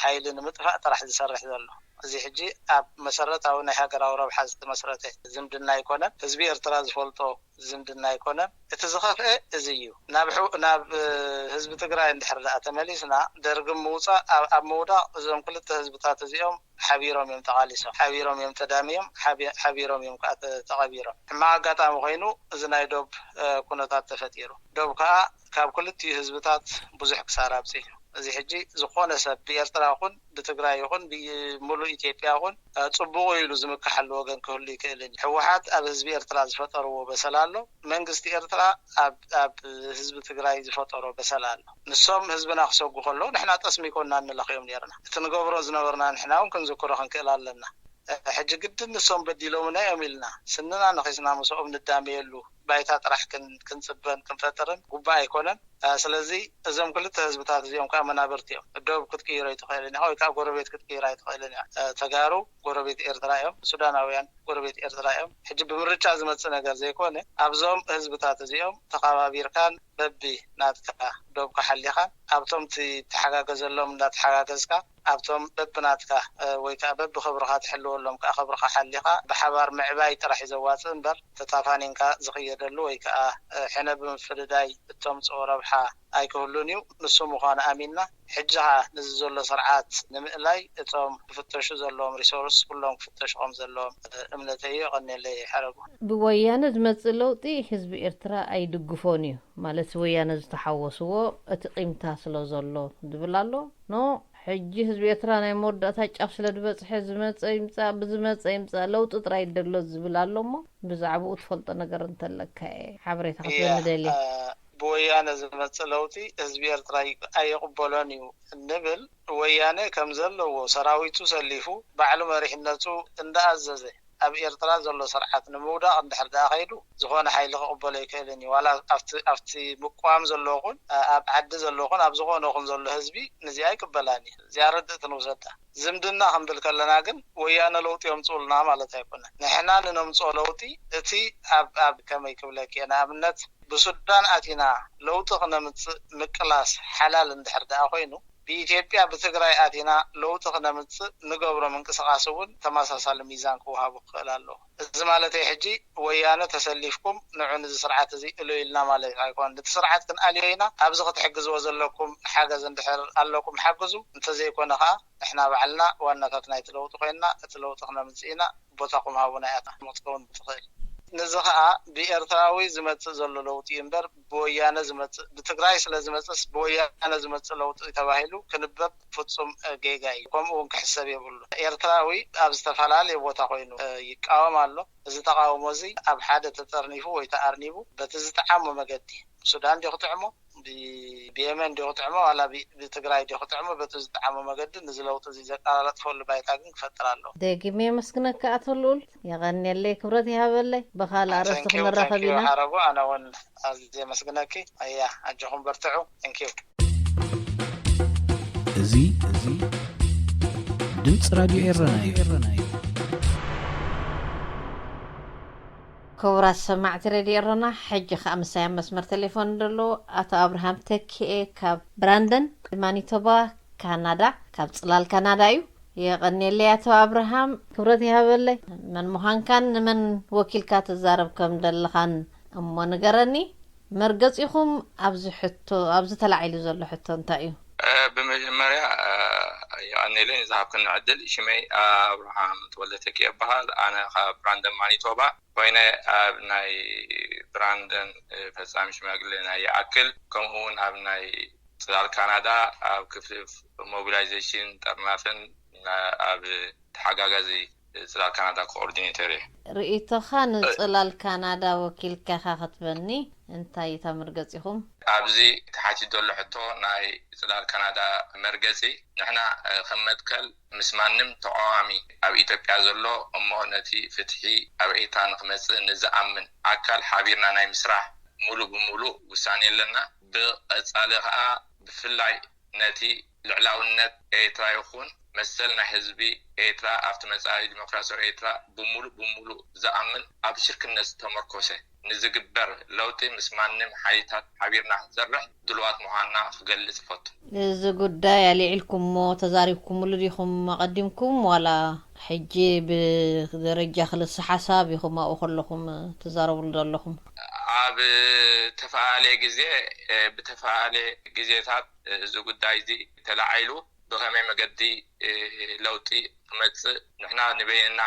ሓይሊ ንምጥፋእ ጥራሕ ዝሰርሕ ዘሎ። እዚ ሕጂ ኣብ መሰረታዊ ናይ ሃገራዊ ረብሓ ዝተመስረተ ዝምድና ኣይኮነን። ህዝቢ ኤርትራ ዝፈልጦ ዝምድና ኣይኮነን። እቲ ዝኸፍአ እዚ እዩ። ናብ ናብ ህዝቢ ትግራይ እንድሕር ደኣ ተመሊስና ደርግን ምውፃእ ኣብ ምውዳቕ እዞም ክልተ ህዝብታት እዚኦም ሓቢሮም እዮም ተቓሊሶም፣ ሓቢሮም እዮም ተዳሚዮም፣ ሓቢሮም እዮም ከዓ ተቐቢሮም። ሕማቕ ኣጋጣሚ ኮይኑ እዚ ናይ ዶብ ኩነታት ተፈጢሩ። ዶብ ከዓ ካብ ክልቲኡ ህዝብታት ብዙሕ ክሳራ ኣብፂሑ። እዚ ሕጂ ዝኾነ ሰብ ብኤርትራ ይኹን ብትግራይ ይኹን ብምሉእ ኢትዮጵያ ይኹን ፅቡቑ ኢሉ ዝምክሓሉ ወገን ክህሉ ይክእልን እዩ። ህወሓት ኣብ ህዝቢ ኤርትራ ዝፈጠርዎ በሰል ኣሎ። መንግስቲ ኤርትራ ኣብ ህዝቢ ትግራይ ዝፈጠሮ በሰል ኣሎ። ንሶም ህዝብና ክሰጉ ከለዉ ንሕና ጠስሚ ይኮንና ንለኽዮም ነርና። እቲ ንገብሮ ዝነበርና ንሕና እውን ክንዝክሮ ክንክእል ኣለና። ሕጂ ግድን ንሶም በዲሎምና እዮም ኢልና ስንና ነኺስና ምስኦም ንዳመየሉ ባይታ ጥራሕ ክንፅበን ክንፈጥርን ጉባእ ኣይኮነን። ስለዚ እዞም ክልተ ህዝብታት እዚኦም ከዓ መናብርቲ እዮም። ዶብ ክትቅይሮ ኣይትኽእልን ኢኻ ወይ ከዓ ጎረቤት ክትቅይር ኣይትኽእልን እያ። ተጋሩ ጎረቤት ኤርትራ እዮም። ሱዳናውያን ጎረቤት ኤርትራ እዮም። ሕጂ ብምርጫ ዝመፅእ ነገር ዘይኮነ ኣብዞም ህዝብታት እዚኦም ተኸባቢርካን በቢ ናትካ ዶብካ ሓሊኻን ኣብቶም ትተሓጋገዘሎም እንዳተሓጋገዝካ ኣብቶም በብናትካ ወይ ከዓ በብክብርካ ትሕልወሎም ከዓ ክብርካ ሓሊኻ ብሓባር ምዕባይ ጥራሕ እዩ ዘዋፅእ እምበር ተታፋኒንካ ዝኽየደሉ ወይ ከዓ ሕነ ብምፍድዳይ እተምፅኦ ረብሓ ኣይክህሉን እዩ። ንሱ ምዃኑ ኣሚንና፣ ሕጂ ኸኣ ነዚ ዘሎ ስርዓት ንምእላይ እቶም ክፍተሹ ዘለዎም ሪሶርስ ኩሎም ክፍተሹ ከም ዘለዎም እምነተይ እዩ። የቐንየለይ ሓረጉ። ብወያነ ዝመጽእ ለውጢ ህዝቢ ኤርትራ ኣይድግፎን እዩ። ማለት ወያነ ዝተሓወስዎ እቲ ቂምታ ስለ ዘሎ ዝብል ኣሎ። ኖ፣ ሕጂ ህዝቢ ኤርትራ ናይ መወዳእታ ጫፍ ስለ ዝበጽሐ ዝመጸ ይምጻእ፣ ብዝመጸ ይምጻእ ለውጢ ጥራይ ደሎ ዝብል ኣሎ። እሞ ብዛዕባኡ ትፈልጦ ነገር እንተለካ እየ ሓበሬታ ክትበኒ ደልየ። ብወያነ ዝመጽእ ለውጢ ህዝቢ ኤርትራ ኣየቕበሎን እዩ እንብል፣ ወያነ ከም ዘለዎ ሰራዊቱ ሰሊፉ ባዕሉ መሪሕነቱ እንዳኣዘዘ ኣብ ኤርትራ ዘሎ ስርዓት ንምውዳቕ እንድሕር ደኣ ከይዱ፣ ዝኾነ ሓይሊ ክቕበሎ ኣይክእልን እዩ። ዋላ ኣብቲ ኣብቲ ምቅዋም ዘሎ ኹን፣ ኣብ ዓዲ ዘሎ ኹን፣ ኣብ ዝኾነ ኹን ዘሎ ህዝቢ ነዚኣ ኣይቅበላን እዩ። እዚኣ ርድእቲ ንውሰዳ። ዝምድና ክንብል ከለና ግን ወያነ ለውጢ የምጽኡልና ማለት ኣይኮነን። ንሕና ንነምጽኦ ለውጢ እቲ ኣብ ኣብ ከመይ ክብለኪ እየ፣ ንኣብነት ብሱዳን ኣቲና ለውጢ ክነምጽእ ምቅላስ ሓላል እንድሕር ደኣ ኮይኑ፣ ብኢትዮጵያ ብትግራይ ኣቲና ለውጢ ክነምጽእ ንገብሮ ምንቅስቃስ እውን ተመሳሳሊ ሚዛን ክወሃቡ ክኽእል ኣለዎ። እዚ ማለተይ ሕጂ ወያነ ተሰሊፍኩም ንዑ ንዚ ስርዓት እዚ እለዩ ኢልና ማለት ኣይኮነን። ነቲ ስርዓት ክንኣልዮ ኢና። ኣብዚ ክትሕግዝዎ ዘለኩም ሓገዝ እንድሕር ኣለኩም ሓግዙ፣ እንተዘይኮነ ከዓ ንሕና ባዕልና ዋናታት ናይቲ ለውጢ ኮይንና እቲ ለውጢ ክነምጽእ ኢና። ቦታኹም ሃቡና እያ ክትከውን ትኽእል። ነዚ ኸኣ ብኤርትራዊ ዝመጽእ ዘሎ ለውጢ እዩ እምበር ብወያነ ዝመጽእ፣ ብትግራይ ስለ ዝመጽእስ ብወያነ ዝመጽእ ለውጢ ተባሂሉ ክንበብ ፍጹም ጌጋ እዩ። ከምኡ እውን ክሕሰብ የብሉ። ኤርትራዊ ኣብ ዝተፈላለየ ቦታ ኮይኑ ይቃወም ኣሎ። እዚ ተቃውሞ እዚ ኣብ ሓደ ተጠርኒፉ ወይ ተኣርኒቡ በቲ ዝጠዓሞ መገዲ፣ ሱዳን ድዩ ክጥዕሞ፣ ብ- ብየመን ድዩ ክጥዕሞ፣ ዋላ ብ- ብትግራይ ድዩ ክጥዕሞ፣ በቲ ዝጠዓሞ መገዲ ነዚ ለውጢ እዚ ዘቀላጥፈሉ ባይታ ግን ክፈጥር ኣለዎ። ደጊመ የመስግነካ ኣቶ ልኡል፣ የቐንየለይ፣ ክብረት ይሃበለይ። ብኻልእ ኣርእስቲ Thank you, ክንራኸብ thank you ኢና። ሓረጉ፣ ኣነ እውን ኣዝየ የመስግነኪ። ኣያ ኣጆኹም በርትዑ። Thank you። እዚ እዚ ድምፂ ራድዮ ኤረና እዩ። ክቡራት ሰማዕቲ ሬድዮ ኤረና፣ ሕጂ ከኣ ምሳይ ኣብ መስመር ቴሌፎን ዘሎ ኣቶ ኣብርሃም ተኪኤ ካብ ብራንደን ማኒቶባ ካናዳ፣ ካብ ጽላል ካናዳ እዩ። የቐንየለይ ኣቶ ኣብርሃም፣ ክብረት ይሃበለይ። መን ምዃንካን ንመን ወኪልካ ትዛረብ ከም ደለኻን እሞ ንገረኒ። መርገጺኹም ኣብዚ ሕቶ፣ ኣብዚ ተላዒሉ ዘሎ ሕቶ እንታይ እዩ? ብመጀመርያ የቐንየለይ ንዝሃብክኒ ዕድል። ሽመይ ኣብርሃም ተወልደ ተኪኤ እበሃል። ኣነ ካብ ብራንደን ማኒቶባ ኮይነ ኣብ ናይ ብራንደን ፈጻሚ ሽማግለ ናይ ይኣክል፣ ከምኡ እውን ኣብ ናይ ጽላል ካናዳ ኣብ ክፍሊ ሞቢላይዜሽን ጠርናፍን ኣብ ተሓጋጋዚ ጽላል ካናዳ ኮኦርዲኔተር እየ። ርእይቶኻ ንጽላል ካናዳ ወኪልካ ኢኻ ክትበኒ፣ እንታይ እታ መርገጺኹም? ኣብዚ ተሓቲት ዘሎ ሕቶ ናይ ጽላል ካናዳ መርገጺ፣ ንሕና ከም መትከል ምስ ማንም ተቓዋሚ ኣብ ኢትዮጵያ ዘሎ እሞ ነቲ ፍትሒ ኣብ ኤርትራ ንኽመጽእ ንዝኣምን ኣካል ሓቢርና ናይ ምስራሕ ሙሉእ ብሙሉእ ውሳኔ ኣለና። ብቐጻሊ ከኣ ብፍላይ ነቲ ልዕላውነት ኤርትራ ይኹን መሰል ናይ ህዝቢ ኤርትራ ኣብቲ መጻኢ ዲሞክራሲያዊ ኤርትራ ብሙሉእ ብሙሉእ ዝኣምን ኣብ ሽርክነት ዝተመርኮሰ ንዝግበር ለውጢ ምስ ማንም ሓይልታት ሓቢርና ክንሰርሕ ድሉዋት ምዃንና ክገልጽ እፈቱ። እዚ ጉዳይ ኣልዒልኩሞ ተዛሪብኩምሉ ዲኹም ኣቐዲምኩም ዋላ ሕጂ ብደረጃ ክልሰ ሓሳብ ኢኹም ኣብኡ ከለኹም ትዛረብሉ ዘለኹም? ኣብ ተፈላለየ ግዜ ብተፈላለየ ግዜታት እዚ ጉዳይ እዚ ተላዒሉ ብኸመይ መገዲ ለውጢ ክመፅእ ንሕና ንበይንና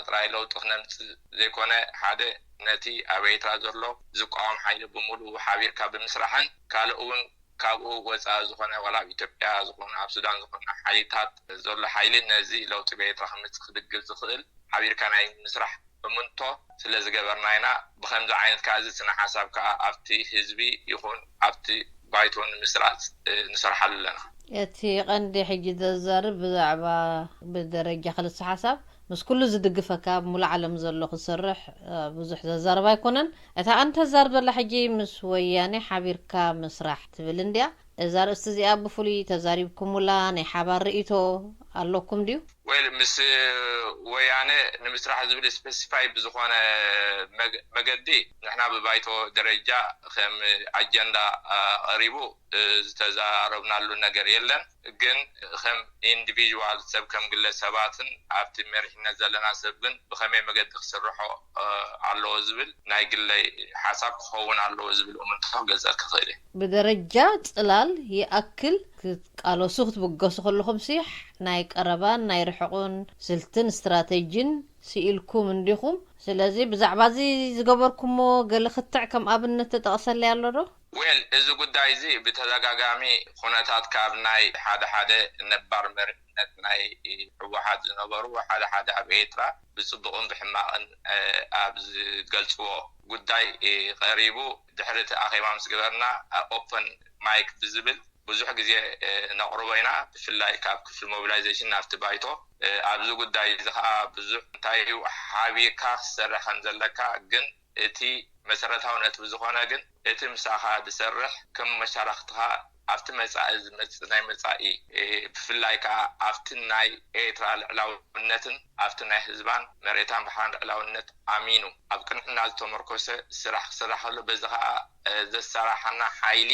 ጥራይ ለውጢ ክነምፅእ ዘይኮነ ሓደ ነቲ ኣብ ኤርትራ ዘሎ ዝቃወም ሓይሊ ብምሉኡ ሓቢርካ ብምስራሕን ካልእ እውን ካብኡ ወፃኢ ዝኾነ ዋላ ኣብ ኢትዮጵያ ዝኾነ ኣብ ሱዳን ዝኾነ ሓይልታት ዘሎ ሓይሊ ነዚ ለውጢ ብኤርትራ ክመፅእ ክድግፍ ዝኽእል ሓቢርካ ናይ ምስራሕ እምንቶ ስለ ዝገበርና ኢና። ብኸምዚ ዓይነት ከኣ እዚ ስነ ሓሳብ ከኣ ኣብቲ ህዝቢ ይኹን ኣብቲ ባይቶ ንምስራፅ ንሰርሓሉ ኣለና። እቲ ቀንዲ ሕጂ ዘዛርብ ብዛዕባ ብደረጃ ክልሰ ሓሳብ ምስ ኩሉ ዝድግፈካ ኣብ ሙሉእ ዓለም ዘሎ ክሰርሕ ብዙሕ ዘዛርብ ኣይኮነን። እታ ቀንዲ ተዛርብ ዘላ ሕጂ ምስ ወያኔ ሓቢርካ ምስራሕ ትብል እንድያ። እዛ ርእስቲ እዚኣ ብፍሉይ ተዛሪብኩምላ? ናይ ሓባር ርእይቶ ኣለኩም ድዩ? ወይል ምስ ወያነ ንምስራሕ ዝብል ስፔሲፋይ ብዝኾነ መገዲ ንሕና ብባይቶ ደረጃ ከም ኣጀንዳ ቀሪቡ ዝተዛረብናሉ ነገር የለን። ግን ከም ኢንዲቪድዋል ሰብ ከም ግለ ሰባትን ኣብቲ መሪሕነት ዘለና ሰብ ግን ብኸመይ መገዲ ክስርሖ ኣለዎ ዝብል ናይ ግለይ ሓሳብ ክኸውን ኣለዎ ዝብል እምንቶ ክገልፀልካ ክእል። ብደረጃ ፅላል ይኣክል ክትቃለሱ ክትብገሱ ከለኹም ሲ ናይ ቀረባን ናይ ርሕቑን ስልትን ስትራተጂን ስኢልኩም እንዲኹም። ስለዚ ብዛዕባ እዚ ዝገበርኩሞ ገለ ክትዕ ከም ኣብነት ተጠቕሰለይ ኣሎ ዶ? ዌል፣ እዚ ጉዳይ እዚ ብተደጋጋሚ ኩነታት ካብ ናይ ሓደ ሓደ ነባር መሪሕነት ናይ ህወሓት ዝነበሩ ሓደ ሓደ ኣብ ኤርትራ ብፅቡቕን ብሕማቕን ኣብ ዝገልፅዎ ጉዳይ ቀሪቡ ድሕሪ እቲ ኣኼባ ምስ ገበርና ኦፐን ማይክ ብዝብል ብዙሕ ግዜ ነቕርቦ ኢና። ብፍላይ ካብ ክፍሊ ሞቢላይዜሽን ናብቲ ባይቶ ኣብዚ ጉዳይ እዚ ከዓ ብዙሕ እንታይ እዩ ሓቢርካ ክሰርሕ ከም ዘለካ ግን እቲ መሰረታዊ ነጥቢ ዝኾነ ግን እቲ ምሳኻ ዝሰርሕ ከም መሻርኽትኻ ኣብቲ መፃኢ ዝመፅእ ናይ መፃኢ ብፍላይ ከዓ ኣብቲ ናይ ኤርትራ ልዕላውነትን ኣብቲ ናይ ህዝባን መሬታን ባሕራን ልዕላውነት ኣሚኑ ኣብ ቅንዕና ዝተመርኮሰ ስራሕ ክስራሕ ከሎ በዚ ከዓ ዘሰራሓና ሓይሊ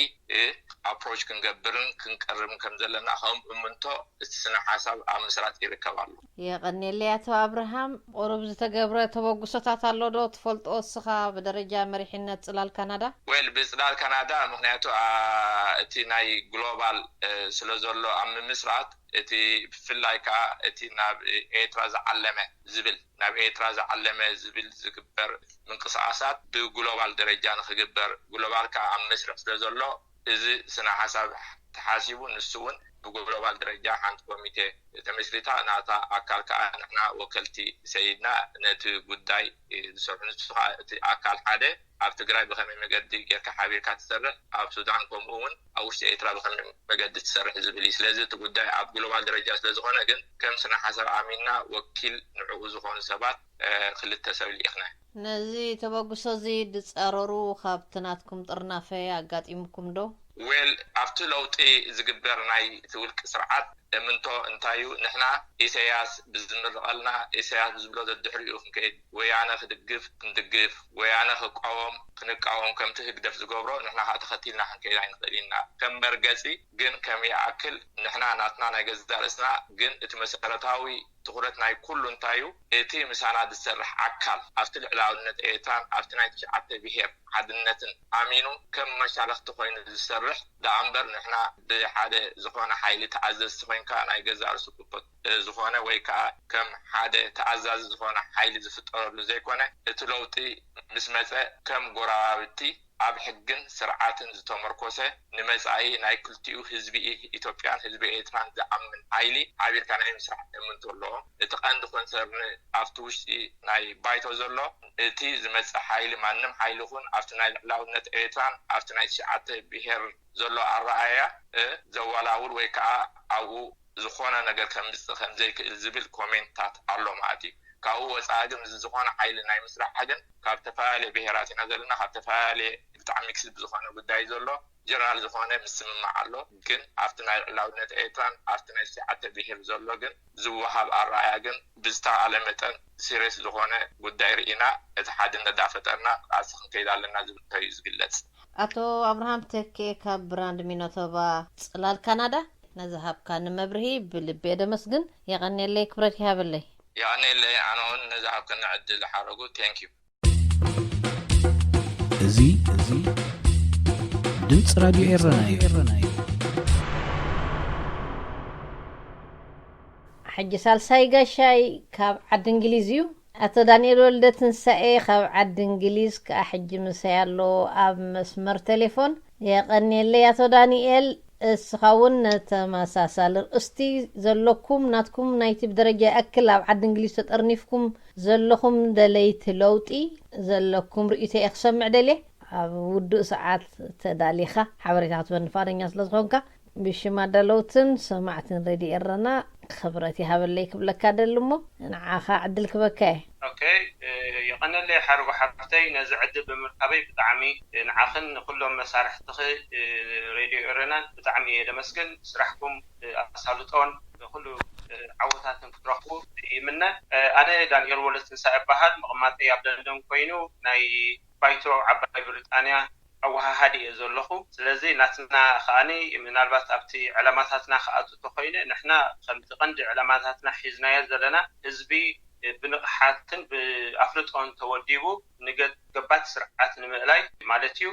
ኣፕሮች ክንገብርን ክንቀርብን ከም ዘለና ከም እምንቶ እቲ ስነ ሓሳብ ኣብ ምስራጥ ይርከብ ኣሎ። የቐንየለይ ኣቶ ኣብርሃም። ቁሩብ ዝተገብረ ተበግሶታት ኣሎ ዶ ትፈልጦ እስኻ ብደረጃ መሪሕነት ፅላል ካናዳ? ዌል ብፅላል ካናዳ ምክንያቱ እቲ ናይ ግሎባል ስለ ዘሎ ኣብ ምምስራት እቲ ብፍላይ ከዓ እቲ ናብ ኤርትራ ዝዓለመ ዝብል ናብ ኤርትራ ዝዓለመ ዝብል ዝግበር ምንቅስቃሳት ብግሎባል ደረጃ ንክግበር ግሎባል ከዓ ኣብ መስርሕ ስለ ዘሎ እዚ ስነ ሓሳብ ተሓሲቡ ንሱ እውን ብግሎባል ደረጃ ሓንቲ ኮሚቴ ተመስሪታ ናታ ኣካል ከዓ ንሕና ወከልቲ ሰይድና ነቲ ጉዳይ ዝሰርሑ ንሱ ከዓ እቲ ኣካል ሓደ ኣብ ትግራይ ብከመይ መገዲ ጌርካ ሓቢርካ ትሰርሕ ኣብ ሱዳን ከምኡ እውን ኣብ ውሽጢ ኤርትራ ብከመይ መገዲ ትሰርሕ ዝብል እዩ። ስለዚ እቲ ጉዳይ ኣብ ግሎባል ደረጃ ስለዝኾነ ግን ከም ስነ ሓሳብ ኣሚንና ወኪል ንዕኡ ዝኾኑ ሰባት ክልተ ሰብ ልኢኽና። ነዚ ተበግሶ እዚ ዝፃረሩ ካብቲ ናትኩም ጥርናፈ ኣጋጢሙኩም ዶ? ዌል ኣብቲ ለውጢ ዝግበር ናይ እቲ ውልቂ ስርዓት እምንቶ እንታይ እዩ? ንሕና ኢሰያስ ብዝምርቐልና ኢሰያስ ብዝብሎ ዘድሕሪኡ ክንከይድ ወያነ ክድግፍ ክንድግፍ ወያነ ክቃወም ክንቃወም ከምቲ ህግደፍ ዝገብሮ ንሕና ከዓ ተኸቲልና ክንከይድ ኣይንኽእል ኢና። ከም መርገፂ ግን ከም ይኣክል ንሕና ናትና ናይ ገዛ ርእስና ግን እቲ መሰረታዊ ትኹረት ናይ ኩሉ እንታይ እዩ? እቲ ምሳና ዝሰርሕ ኣካል ኣብቲ ልዕላውነት ኤርትራን ኣብቲ ናይ ትሽዓተ ብሄር ሓድነትን ኣሚኑ ከም መሻርኽቲ ኮይኑ ዝሰርሕ ደኣ እምበር ንሕና ብሓደ ዝኾነ ሓይሊ ተኣዘዝቲ ኮይንካ ናይ ገዛእ ርእሱ ክቦት ዝኾነ ወይ ከዓ ከም ሓደ ተኣዛዚ ዝኾነ ሓይሊ ዝፍጠረሉ ዘይኮነ እቲ ለውጢ ምስ መፀ ከም ጎረባብቲ ኣብ ሕግን ስርዓትን ዝተመርኮሰ ንመፃኢ ናይ ክልቲኡ ህዝቢ ኢትዮጵያን ህዝቢ ኤርትራን ዝኣምን ሓይሊ ሓቢርካ ናይ ምስራሕ እምንቶ ኣለዎም። እቲ ቀንዲ ኮንሰርን ኣብቲ ውሽጢ ናይ ባይቶ ዘሎ እቲ ዝመፅእ ሓይሊ ማንም ሓይሊ ይኹን ኣብቲ ናይ ልዕላውነት ኤርትራን ኣብቲ ናይ ትሽዓተ ብሄር ዘሎ ኣረኣእያ ዘወላውል ወይ ከዓ ኣብኡ ዝኾነ ነገር ከምፅእ ከምዘይክእል ዝብል ኮሜንታት ኣሎ ማለት እዩ። ካብኡ ወፃኢ ግን ምስ ዝኾነ ሓይሊ ናይ ምስራሕ ግን ካብ ዝተፈላለየ ብሄራት ኢና ዘለና ካብ ዝተፈላለየ ብጣዕሚ ክስብ ዝኾነ ጉዳይ ዘሎ ጀነራል ዝኾነ ምስምማዕ ኣሎ። ግን ኣብቲ ናይ ልዕላውነት ኤርትራን ኣብቲ ናይ ትሽዓተ ብሄር ዘሎ ግን ዝወሃብ ኣረኣእያ ግን ብዝተኻለ መጠን ሲሬስ ዝኾነ ጉዳይ ርኢና እቲ ሓድነት ዳፈጠርና ቃልሲ ክንከይድ ኣለና ዝብል እዩ ዝግለፅ። ኣቶ ኣብርሃም ተኬ ካብ ብራንድ ሚኖቶባ ፅላል ካናዳ ነዚ ሃብካኒ መብርሂ ብልቢ እየ ደመስግን። የቐንየለይ ክብረት ይሃበለይ። የቐንየለይ ኣነ እውን ነዚ ሃብክኒ ዕድል ሓረጉ። Thank you። እዚ እዚ ድምፂ ራድዮ ኤረና እዩ። ሕጂ ሳልሳይ ጋሻይ ካብ ዓዲ እንግሊዝ እዩ። ኣቶ ዳንኤል ወልደ ትንሳኤ ካብ ዓዲ እንግሊዝ ከኣ ሕጂ ምሳይ ኣሎ ኣብ መስመር ቴሌፎን። የቐንየለይ ኣቶ ዳንኤል። እስኻ እውን ነተመሳሳሊ ርእስቲ ዘለኩም ናትኩም ናይቲ ብደረጃ ይኣክል ኣብ ዓዲ እንግሊዝ ተጠርኒፍኩም ዘለኹም ደለይቲ ለውጢ ዘለኩም ርእይቶ እየ ክሰምዕ ደልየ። ኣብ ውዱእ ሰዓት ተዳሊኻ ሓበሬታ ክትበኒ ፍቓደኛ ስለ ዝኾንካ ብሽም ኣዳለውትን ሰማዕትን ሬድዮ ኤረና ክብረት ይሃበለይ ክብለካ ደሊ እሞ ንዓኻ ዕድል ክበካ እየ። ኦኬ፣ የቐነለይ ሓርጎ ሓፍተይ፣ ነዚ ዕድል ብምርካበይ ብጣዕሚ ንዓኽን ንኩሎም መሳርሕትኺ ሬድዮ ኤረናን ብጣዕሚ እየ ደመስግን። ስራሕኩም ኣሳልጦን ኩሉ ዓወታትን ክትረኽቡ ይምነ። ኣነ ዳንኤል ወለትንሳ እበሃል። መቐማጠይ ኣብ ለንደን ኮይኑ ናይ ባይቶ ዓባይ ብሪጣንያ ኣወሃሃዲ እየ ዘለኹ። ስለዚ ናትና ከኣኒ ምናልባት ኣብቲ ዕላማታትና ክኣቱ ተኮይነ፣ ንሕና ከምቲ ቀንዲ ዕላማታትና ሒዝናዮ ዘለና ህዝቢ ብንቕሓትን ብኣፍልጦን ተወዲቡ ንገባቲ ስርዓት ንምእላይ ማለት እዩ።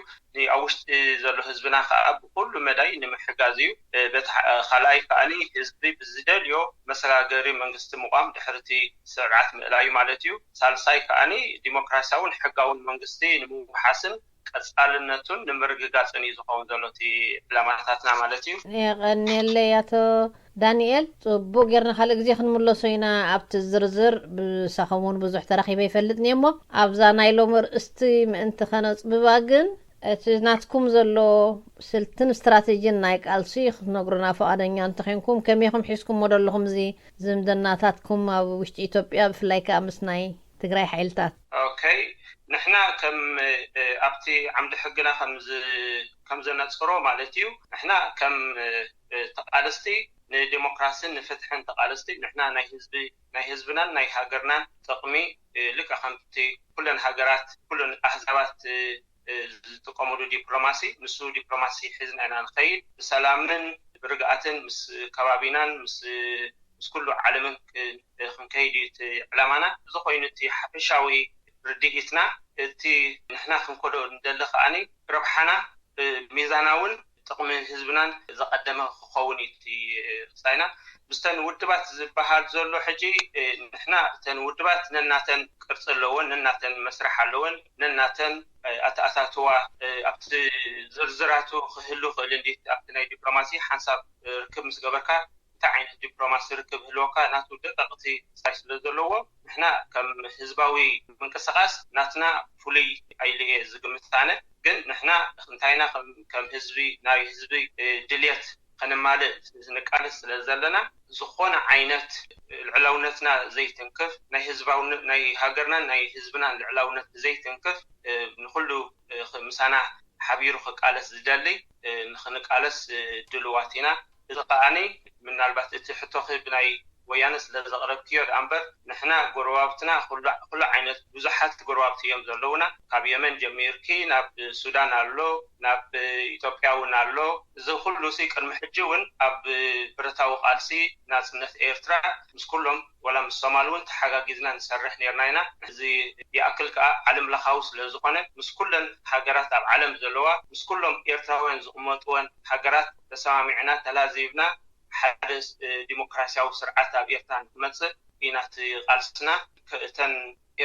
ኣብ ውሽጢ ዘሎ ህዝብና ከዓ ብኩሉ መዳይ ንምሕጋዝ እዩ። በቲ ካልኣይ ከዓኒ ህዝቢ ብዝደልዮ መሰጋገሪ መንግስቲ ምቋም ድሕርቲ ስርዓት ምእላዩ ማለት እዩ። ሳልሳይ ከዓኒ ዲሞክራሲያውን ሕጋውን መንግስቲ ንምውሓስን ቀፃልነቱን ንምርግጋፅን እዩ ዝኸውን ዘሎ እቲ ዕላማታትና ማለት እዩ። የቐንየለይ ኣቶ ዳንኤል። ፅቡቅ ጌርና ካልእ ግዜ ክንምለሶ ኢና ኣብቲ ዝርዝር። ብሳኹም እውን ብዙሕ ተራኺበ ይፈልጥኒ እሞ ኣብዛ ናይ ሎሚ ርእስቲ ምእንቲ ከነፅብባ ግን እቲ ናትኩም ዘሎ ስልትን ስትራቴጂን ናይ ቃልሲ ክትነግሩና ፈቓደኛ እንተኾይንኩም፣ ከመይኹም ሒዝኩሞ ዘለኹም እዚ ዝምድናታትኩም ኣብ ውሽጢ ኢትዮጵያ፣ ብፍላይ ከዓ ምስ ናይ ትግራይ ሓይልታት? ኦኬ፣ ንሕና ከም ኣብቲ ዓምዲ ሕግና ከም ዘነፅሮ ማለት እዩ፣ ንሕና ከም ተቃለስቲ ንዲሞክራሲን ንፍትሕን ተቃለስቲ፣ ንሕና ናይ ህዝቢ ናይ ህዝብናን ናይ ሃገርናን ጥቕሚ ልክዕ ከምቲ ኩለን ሃገራት ኩለን ኣህዛባት ዝጥቀምሉ ዲፕሎማሲ፣ ንሱ ዲፕሎማሲ ሒዝና ኢና ንኸይድ። ብሰላምን ብርግኣትን ምስ ከባቢናን ምስ ምስ ኩሉ ዓለምን ክንከይድ እዩ እቲ ዕላማና። እዚ ኮይኑ እቲ ሓፈሻዊ ርድኢትና፣ እቲ ንሕና ክንከዶ ንደሊ ከዓኒ ረብሓና ሚዛናውን ጥቕሚ ህዝብናን ዘቐደመ ክኸውን እዩ እቲ ርሳይና። ምስተን ውድባት ዝበሃል ዘሎ ሕጂ ንሕና እተን ውድባት ነናተን ቅርፂ ኣለወን፣ ነናተን መስራሕ ኣለወን፣ ነናተን ኣተኣታትዋ ኣብቲ ዝርዝራቱ ክህሉ ክእል እንዲ ኣብቲ ናይ ዲፕሎማሲ ሓንሳብ ርክብ ምስ ገበርካ እንታይ ዓይነት ዲፕሎማሲ ርክብ ህልወካ ናቱ ደቀቕቲ ስታይ ስለ ዘለዎ ንሕና ከም ህዝባዊ ምንቅስቃስ ናትና ፍሉይ ኣይልየ ዝግምት ኣነ። ግን ንሕና እንታይና ከም ህዝቢ ናይ ህዝቢ ድልየት ከነማልእ ንቃለስ ስለ ዘለና ዝኾነ ዓይነት ልዕላውነትና ዘይትንክፍ ናይ ህዝባውነት ናይ ሃገርናን ናይ ህዝብናን ልዕላውነት ዘይትንክፍ ንኩሉ ምሳና ሓቢሩ ክቃለስ ዝደሊ ንክንቃለስ ድልዋት ኢና። እዚ ከዓኒ ምናልባት እቲ ሕቶኺ ብናይ ወያነ ስለ ዘቕረብክዮ ደኣ እምበር ንሕና ጎረባብትና ኩሉ ዓይነት ብዙሓት ጎረባብቲ እዮም ዘለውና። ካብ የመን ጀሚርኪ ናብ ሱዳን ኣሎ፣ ናብ ኢትዮጵያ እውን ኣሎ። እዚ ኩሉ ሲ ቅድሚ ሕጂ እውን ኣብ ብረታዊ ቃልሲ ናፅነት ኤርትራ ምስ ኩሎም ወላ ምስ ሶማል እውን ተሓጋጊዝና ንሰርሕ ነርና ኢና። እዚ ይኣክል ከዓ ዓለም ለኻዊ ስለ ዝኾነ ምስ ኩለን ሃገራት ኣብ ዓለም ዘለዋ ምስ ኩሎም ኤርትራውያን ዝቕመጥወን ሃገራት ተሰማሚዕና ተላዚብና ሓደ ዲሞክራሲያዊ ስርዓት ኣብ ኤርትራ ንክመፅእ ኢና እቲ ቃልስና። እተን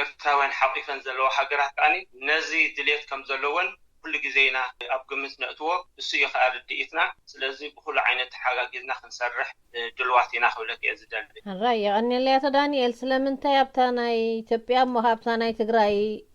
ኤርትራውያን ሓቂፈን ዘለዋ ሃገራት ከዓኒ ነዚ ድልየት ከም ዘለወን ኩሉ ግዜ ኢና ኣብ ግምት ነእትዎ። እሱ እዩ ከዓ ርድኢትና። ስለዚ ብኩሉ ዓይነት ተሓጋጊዝና ክንሰርሕ ድልዋት ኢና ክብለክ እየ ዝደሊ። ሕራይ የቐንየለይ ኣቶ ዳንኤል። ስለምንታይ ኣብታ ናይ ኢትዮጵያ እሞ ካብታ ናይ ትግራይ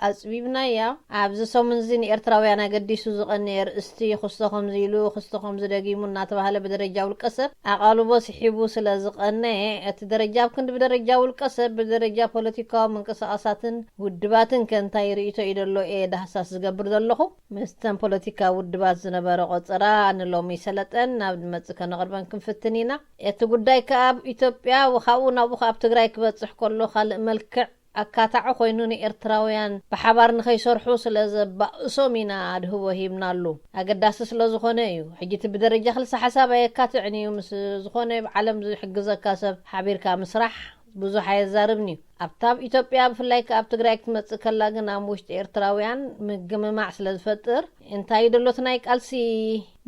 ኣፅቢብናያ? ኣብዚ ሰሙን እዚ ንኤርትራውያን ኣገዲሱ ዝቐነየ ኣርእስቲ ክስቶ ከምዚ ኢሉ ክስቶ ከምዚ ደጊሙ እናተባህለ ብደረጃ ውልቀ ሰብ ኣቓልቦ ስሒቡ ስለ ዝቐነየ እቲ ደረጃ ኣብ ክንዲ ብደረጃ ውልቀ ሰብ ብደረጃ ፖለቲካዊ ምንቅስቃሳትን ውድባትን ከ እንታይ ርእይቶ እዩ ደሎ እየ ዳህሳስ ዝገብር ዘለኹ። ምስተን ፖለቲካ ውድባት ዝነበረ ቆፀራ ንሎሚ ሰለጠን ናብ ድመፂ ከነቕርበን ክንፍትን ኢና። እቲ ጉዳይ ከኣ ኣብ ኢትዮጵያ ካብኡ ናብኡ ከኣ ኣብ ትግራይ ክበፅሕ ከሎ ካልእ መልክዕ ኣካታዒ ኮይኑ ንኤርትራውያን ብሓባር ንኸይሰርሑ ስለ ዘባእሶም ኢና ኣድህቦ ሂብናሉ። ኣገዳሲ ስለ ዝኾነ እዩ። ሕጂ እቲ ብደረጃ ክልሰ ሓሳብ ኣየካትዕን እዩ። ምስ ዝኾነ ብዓለም ዝሕግዘካ ሰብ ሓቢርካ ምስራሕ ብዙሕ ኣየዛርብን እዩ። ኣብታ ኣብ ኢትዮጵያ ብፍላይ ከኣ ኣብ ትግራይ ክትመጽእ ከላ ግን ኣብ ውሽጢ ኤርትራውያን ምግምማዕ ስለ ዝፈጥር እንታይ ደሎት ናይ ቃልሲ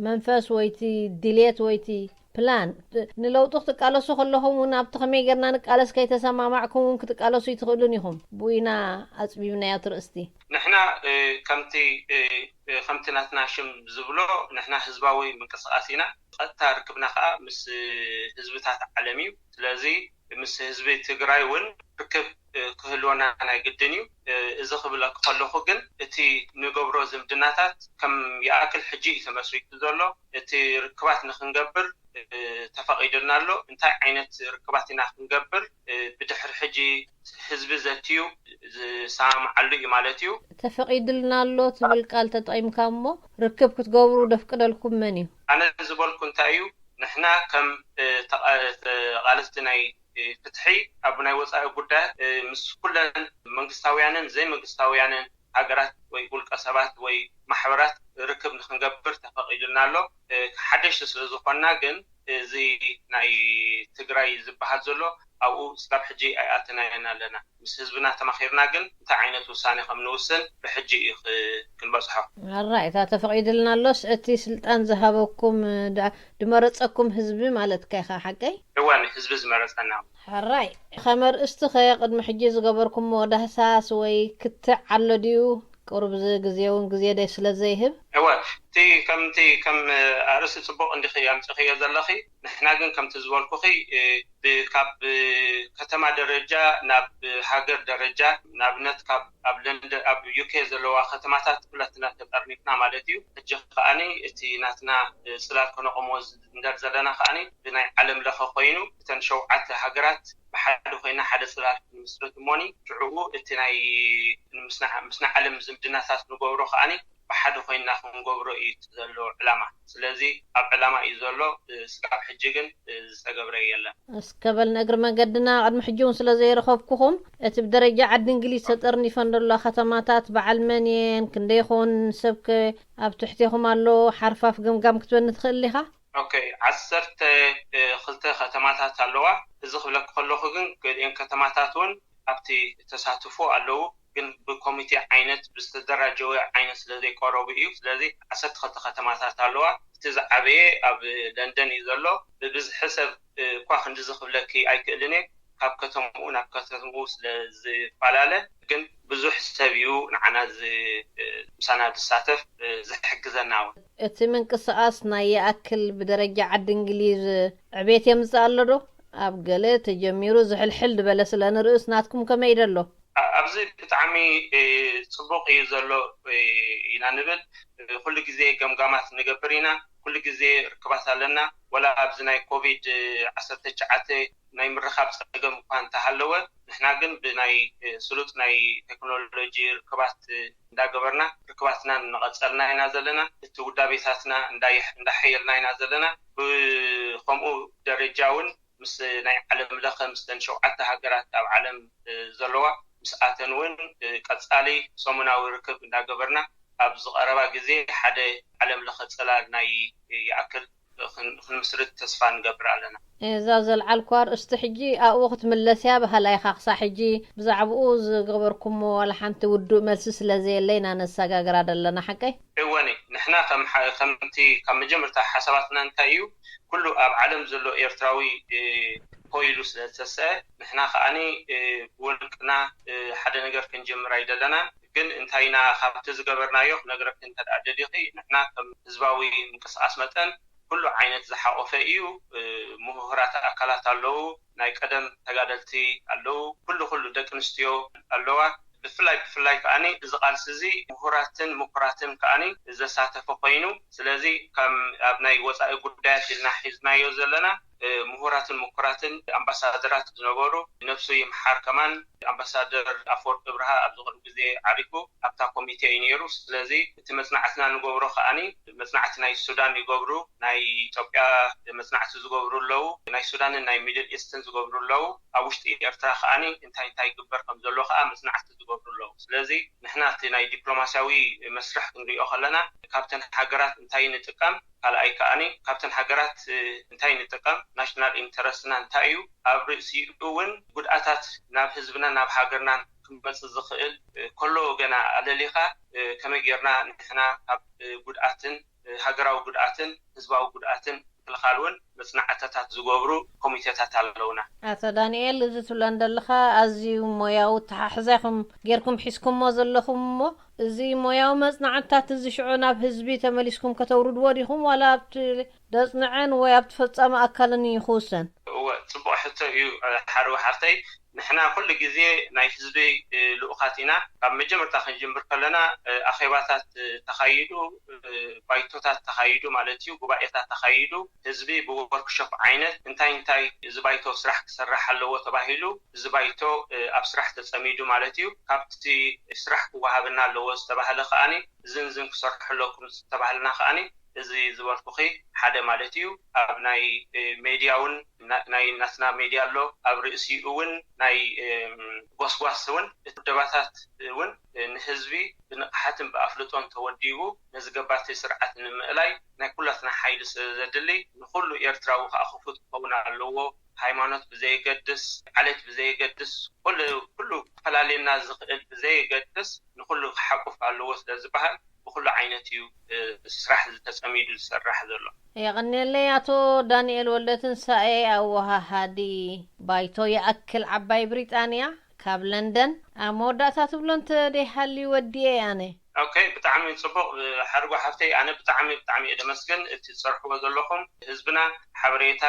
መንፈስ ወይቲ ድሌት ወይቲ ፕላን ንለውጢ ክትቃለሱ ከለኹም እውን ኣብቲ ከመይ ጌርና ንቃለስ ከይተሰማማዕኩም እውን ክትቃለሱ ይትኽእሉን ኢኹም። ብኡ ኢና ኣፅቢብናዮ እቲ ርእስቲ። ንሕና ከምቲ ከምቲ ናትና ሽም ዝብሎ ንሕና ህዝባዊ ምንቅስቃስ ኢና። ቀጥታ ርክብና ከዓ ምስ ህዝብታት ዓለም እዩ። ስለዚ ምስ ህዝቢ ትግራይ እውን ርክብ ክህልወና ናይ ግድን እዩ። እዚ ክብለክ ከለኹ ግን እቲ ንገብሮ ዝምድናታት ከም ይኣክል ሕጂ እዩ ተመስሪቱ ዘሎ። እቲ ርክባት ንክንገብር ተፈቒዱልና ኣሎ። እንታይ ዓይነት ርክባት ኢና ክንገብር? ብድሕሪ ሕጂ ህዝቢ ዘትዩ ዝሰማምዓሉ እዩ ማለት እዩ። ተፈቒዱልና ኣሎ ትብል ቃል ተጠቒምካ እሞ፣ ርክብ ክትገብሩ ደፍቅደልኩም መን እዩ? ኣነ ዝበልኩ እንታይ እዩ፣ ንሕና ከም ተቓለስቲ ናይ ፍትሒ ኣብ ናይ ወፃኢ ጉዳያት ምስ ኩለን መንግስታውያንን ዘይመንግስታውያንን ሃገራት ወይ ውልቀ ሰባት ወይ ማሕበራት ርክብ ንክንገብር ተፈቒዱልና ኣሎ። ሓደሽቲ ስለ ዝኾንና ግን እዚ ናይ ትግራይ ዝበሃል ዘሎ ኣብኡ ስጋብ ሕጂ ኣይኣተናየን ኣለና። ምስ ህዝብና ተማኺርና ግን እንታይ ዓይነት ውሳኔ ከም ንውስን ብሕጂ እዩ ክንበፅሖ። ኣራይ እታ ተፈቒድልና ኣሎስ እቲ ስልጣን ዝሃበኩም ድመረፀኩም ህዝቢ ማለትካ ኢኻ ሓቀይ? እዋን ህዝቢ ዝመረፀና። ሕራይ ኸመ ርእስቲኸ ቅድሚ ሕጂ ዝገበርኩሞ ዳህሳስ ወይ ክትዕ ኣሎ ድዩ? ቅሩብ እዚ ግዜ እውን ግዜ ደይ ስለ ዘይህብ። እወ እቲ ከምቲ ከም ኣርእስቲ ፅቡቕ እንዲኺ ኣምፅኽዮ ዘለኺ። ንሕና ግን ከምቲ ዝበልኩኺ ካብ ከተማ ደረጃ ናብ ሃገር ደረጃ፣ ንኣብነት ካብ ኣብ ለንደን ኣብ ዩኬ ዘለዋ ከተማታት ኩላትና ተጠርኒፍና ማለት እዩ። ሕጂ ከዓኒ እቲ ናትና ፅላል ከነቆሞ እንደር ዘለና ከዓኒ ብናይ ዓለም ለኸ ኮይኑ እተን ሸውዓተ ሃገራት ብሓደ ኮይና ሓደ ፅላል ክንምስርት እሞኒ ሽዕኡ እቲ ናይ ምስና ዓለም ዝምድናታት ንገብሮ ከዓኒ ብሓደ ኮይና ክንገብሮ እዩ ዘሎ ዕላማ። ስለዚ ኣብ ዕላማ እዩ ዘሎ። ስጋብ ሕጂ ግን ዝተገብረ የለን። እስከ በል ንእግሪ መገድና ቅድሚ ሕጂ እውን ስለ ዘይረኸብኩኹም እቲ ብደረጃ ዓዲ እንግሊዝ ተጠርኒፈን ዘለዋ ከተማታት በዓል መን እየን፣ ክንደይ ይኾን፣ ሰብከ ኣብ ትሕቴኹም ኣሎ፣ ሓርፋፍ ገምጋም ክትበኒ ትኽእል ኢኻ? ኦኬ፣ ዓሰርተ ክልተ ከተማታት ኣለዋ። እዚ ክብለኪ ከለኹ ግን ገሊአን ከተማታት እውን ኣብቲ ተሳትፎ ኣለዉ፣ ግን ብኮሚቴ ዓይነት ብዝተደራጀወ ዓይነት ስለ ዘይቀረቡ እዩ። ስለዚ ዓሰርተ ክልተ ከተማታት ኣለዋ። እቲ ዝዓበየ ኣብ ለንደን እዩ ዘሎ። ብብዝሒ ሰብ እኳ ክንድዚ ክብለኪ ኣይክእልን እየ። ካብ ከተምኡ ናብ ከተምኡ ስለ ዝፈላለ ግን ብዙሕ ሰብ እዩ ንዓና ምሳና ዝሳተፍ ዝሕግዘና እውን። እቲ ምንቅስቓስ ናይ ይኣክል ብደረጃ ዓዲ እንግሊዝ ዕቤት የምፅእ ኣሎ ዶ? ኣብ ገለ ተጀሚሩ ዝሕልሕል ዝበለ ስለ ንርእስ ናትኩም ከመይ ደሎ? ኣብዚ ብጣዕሚ ፅቡቕ እዩ ዘሎ ኢና ንብል። ኩሉ ግዜ ገምጋማት ንገብር ኢና። ኩሉ ግዜ ርክባት ኣለና። ወላ ኣብዚ ናይ ኮቪድ ዓሰርተ ትሽዓተ ናይ ምርኻብ ፀገም እኳ እንተሃለወ ንሕና ግን ብናይ ስሉጥ ናይ ቴክኖሎጂ ርክባት እንዳገበርና ርክባትና እናቐፀልና ኢና ዘለና። እቲ ውዳቤታትና እንዳሓየልና ኢና ዘለና። ብከምኡ ደረጃ እውን ምስ ናይ ዓለም ለኸ ምስተን ሸውዓተ ሃገራት ኣብ ዓለም ዘለዋ ምስኣተን እውን ቀፃሊ ሰሙናዊ ርክብ እንዳገበርና ኣብ ዝቐረባ ግዜ ሓደ ዓለም ለኸ ፅላል ናይ ይኣክል ክንምስርት ተስፋ ንገብር ኣለና። እዛ ዘልዓልኳ ኣርእስቲ ሕጂ ኣብኡ ክትምለስ እያ በሃላይ ኢኻ። ክሳዕ ሕጂ ብዛዕባኡ ዝገበርኩሞ ዋላ ሓንቲ ውዱእ መልሲ ስለ ዘየለ ኢና ነሰጋግራ ዘለና። ሓቀይ? እወኒ፣ ንሕና ከምቲ ካብ መጀመርታ ሓሳባትና እንታይ እዩ፣ ኩሉ ኣብ ዓለም ዘሎ ኤርትራዊ ሆ ኢሉ ስለ ዝተስአ፣ ንሕና ከኣኒ ብወልቅና ሓደ ነገር ክንጅምር ኣይደለናን። ግን እንታይና ካብቲ ዝገበርናዮ ክነግረኪ እንተ ደኣ ደሊኺ፣ ንሕና ከም ህዝባዊ ምንቅስቓስ መጠን ኩሉ ዓይነት ዝሓቖፈ እዩ። ምሁራት ኣካላት ኣለዉ፣ ናይ ቀደም ተጋደልቲ ኣለዉ፣ ኩሉ ኩሉ ደቂ ኣንስትዮ ኣለዋ። ብፍላይ ብፍላይ ከኣኒ እዚ ቃልሲ እዚ ምሁራትን ምኩራትን ከኣኒ ዘሳተፈ ኮይኑ፣ ስለዚ ከም ኣብ ናይ ወፃኢ ጉዳያት ኢልና ሒዝናዮ ዘለና ምሁራትን ምኩራትን ኣምባሳደራት ዝነበሩ፣ ነብሱ ይምሓር ከማን ኣምባሳደር ኣፈወርቂ ብርሃ ኣብዚ ቅርብ ግዜ ዓሪፉ ኣብታ ኮሚቴ እዩ ነይሩ። ስለዚ እቲ መፅናዕትና ንገብሮ ከኣኒ መፅናዕቲ ናይ ሱዳን ይገብሩ፣ ናይ ኢትዮጵያ መፅናዕቲ ዝገብሩ ኣለዉ፣ ናይ ሱዳንን ናይ ሚድል ኢስትን ዝገብሩ ኣለዉ። ኣብ ውሽጢ ኤርትራ ከኣኒ እንታይ እንታይ ይግበር ከም ዘሎ ከኣ መፅናዕቲ ዝገብሩ ኣለዉ። ስለዚ ንሕና እቲ ናይ ዲፕሎማስያዊ መስርሕ ክንሪኦ ከለና ካብተን ሃገራት እንታይ ንጥቀም፣ ካልኣይ ከኣኒ ካብተን ሃገራት እንታይ ንጥቀም፣ ናሽናል ኢንተረስትና እንታይ እዩ፣ ኣብ ርእሲኡ እውን ጉድኣታት ናብ ህዝብናን ናብ ሃገርናን ክመፅእ ዝኽእል ከሎ ገና ኣለሊኻ ከመይ ጌርና ንሕና ካብ ጉድኣትን ሃገራዊ ጉድኣትን ህዝባዊ ጉድኣትን ምክልኻል እውን መፅናዕትታት ዝገብሩ ኮሚቴታት ኣለውና። ኣቶ ዳንኤል፣ እዚ ትብሎ እንደለኻ ኣዝዩ ሞያዊ ኣተሓሕዛ ኢኹም ጌርኩም ሒዝኩሞ ዘለኹም እሞ፣ እዚ ሞያዊ መፅናዕትታት እዚ ሽዑ ናብ ህዝቢ ተመሊስኩም ከተውርድዎ ዲኹም ዋላ ኣብቲ ደፅንዐን ወይ ኣብቲ ፈፃሚ ኣካልን እዩ ክውሰን? እወ፣ ፅቡቕ ሕቶ እዩ ሓርዊ ሓፍተይ። ንሕና ኩሉ ግዜ ናይ ህዝቢ ልኡኻት ኢና። ካብ መጀመርታ ክንጅምር ከለና ኣኼባታት ተኻይዱ፣ ባይቶታት ተኻይዱ ማለት እዩ፣ ጉባኤታት ተኻይዱ፣ ህዝቢ ብወርክሾፕ ዓይነት እንታይ እንታይ እዚ ባይቶ ስራሕ ክሰርሕ ኣለዎ ተባሂሉ፣ እዚ ባይቶ ኣብ ስራሕ ተጸሚዱ ማለት እዩ። ካብቲ ስራሕ ክወሃበና ኣለዎ ዝተባህለ ከኣኒ፣ እዝን ዝን ክሰርሑ ኣለኩም ዝተባህልና ከኣኒ፣ እዚ ዝበልኩኺ ሓደ ማለት እዩ። ኣብ ናይ ሜድያ እውን ናይ ናትና ሜድያ ኣሎ። ኣብ ርእሲኡ እውን ናይ ጎስጓስ እውን እቲ ውደባታት እውን ንህዝቢ ብንቕሓትን ብኣፍልጦን ተወዲቡ ነዚ ገባቲ ስርዓት ንምእላይ ናይ ኩላትና ሓይሊ ስለ ዘድሊ፣ ንኹሉ ኤርትራዊ ከዓ ክፉት ክኸውን ኣለዎ። ሃይማኖት ብዘየገድስ፣ ዓሌት ብዘየገድስ፣ ኩሉ ኩሉ ክፈላለየና ዝኽእል ብዘየገድስ ንኹሉ ክሓቁፍ ኣለዎ ስለ ዝበሃል ብኹሉ ዓይነት እዩ ስራሕ ተጸሚዱ ዝሰርሕ ዘሎ። የቐንየለይ ኣቶ ዳንኤል ወልደትንሳኤ፣ ኣወሃሃዲ ባይቶ ይኣክል ዓባይ ብሪጣንያ ካብ ለንደን። ኣብ መወዳእታ ትብሎ እንተ ደይሃልዩ ወዲኤ ኣነ። ኦኬ፣ ብጣዕሚ ጽቡቕ ሓርጎ ሓፍተይ፣ ኣነ ብጣዕሚ ብጣዕሚ እየ ደመስግን እቲ ትሰርሕዎ ዘለኹም። ህዝብና ሓበሬታ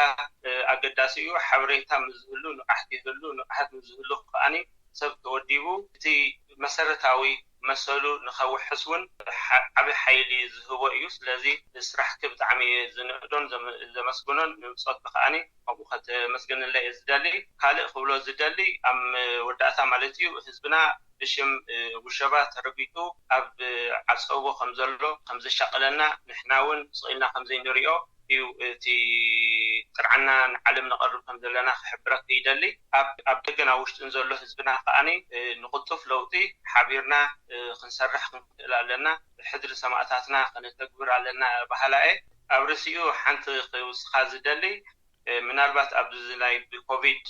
ኣገዳሲ እዩ። ሓበሬታ ምስ ዝህሉ ንቕሓት ይህሉ፣ ንቕሓት ምስ ዝህሉ ከኣኒ ሰብ ተወዲቡ እቲ መሰረታዊ መሰሉ ንኸውሕስ እውን ዓብ ሓይሊ ዝህቦ እዩ። ስለዚ ስራሕኪ ብጣዕሚ እየ ዝንእዶን ዘመስግኖን፣ ንብፆትኪ ከዓኒ ከምኡ ከተመስግንለይ እየ ዝደሊ። ካልእ ክብሎ ዝደሊ ኣብ መወዳእታ ማለት እዩ፣ ህዝብና ብሽም ውሸባ ተረጊጡ ኣብ ዓፀቦ ከም ዘሎ ከም ዘሻቀለና ንሕና እውን ስቕ ኢልና ከም ዘይንሪኦ እዩ እቲ ጥርዓና ንዓለም ነቐርብ ከም ዘለና ክሕብረኪ ይደሊ። ኣብ ደገና ውሽጥን ዘሎ ህዝብና ከዓኒ ንቕልጡፍ ለውጢ ሓቢርና ክንሰርሕ ክንክእል ኣለና። ሕድሪ ሰማእታትና ከነተግብር ኣለና በሃላ እየ። ኣብ ርእሲኡ ሓንቲ ክውስኻ ዝደሊ ምናልባት ኣብዚ ናይ ብኮቪድ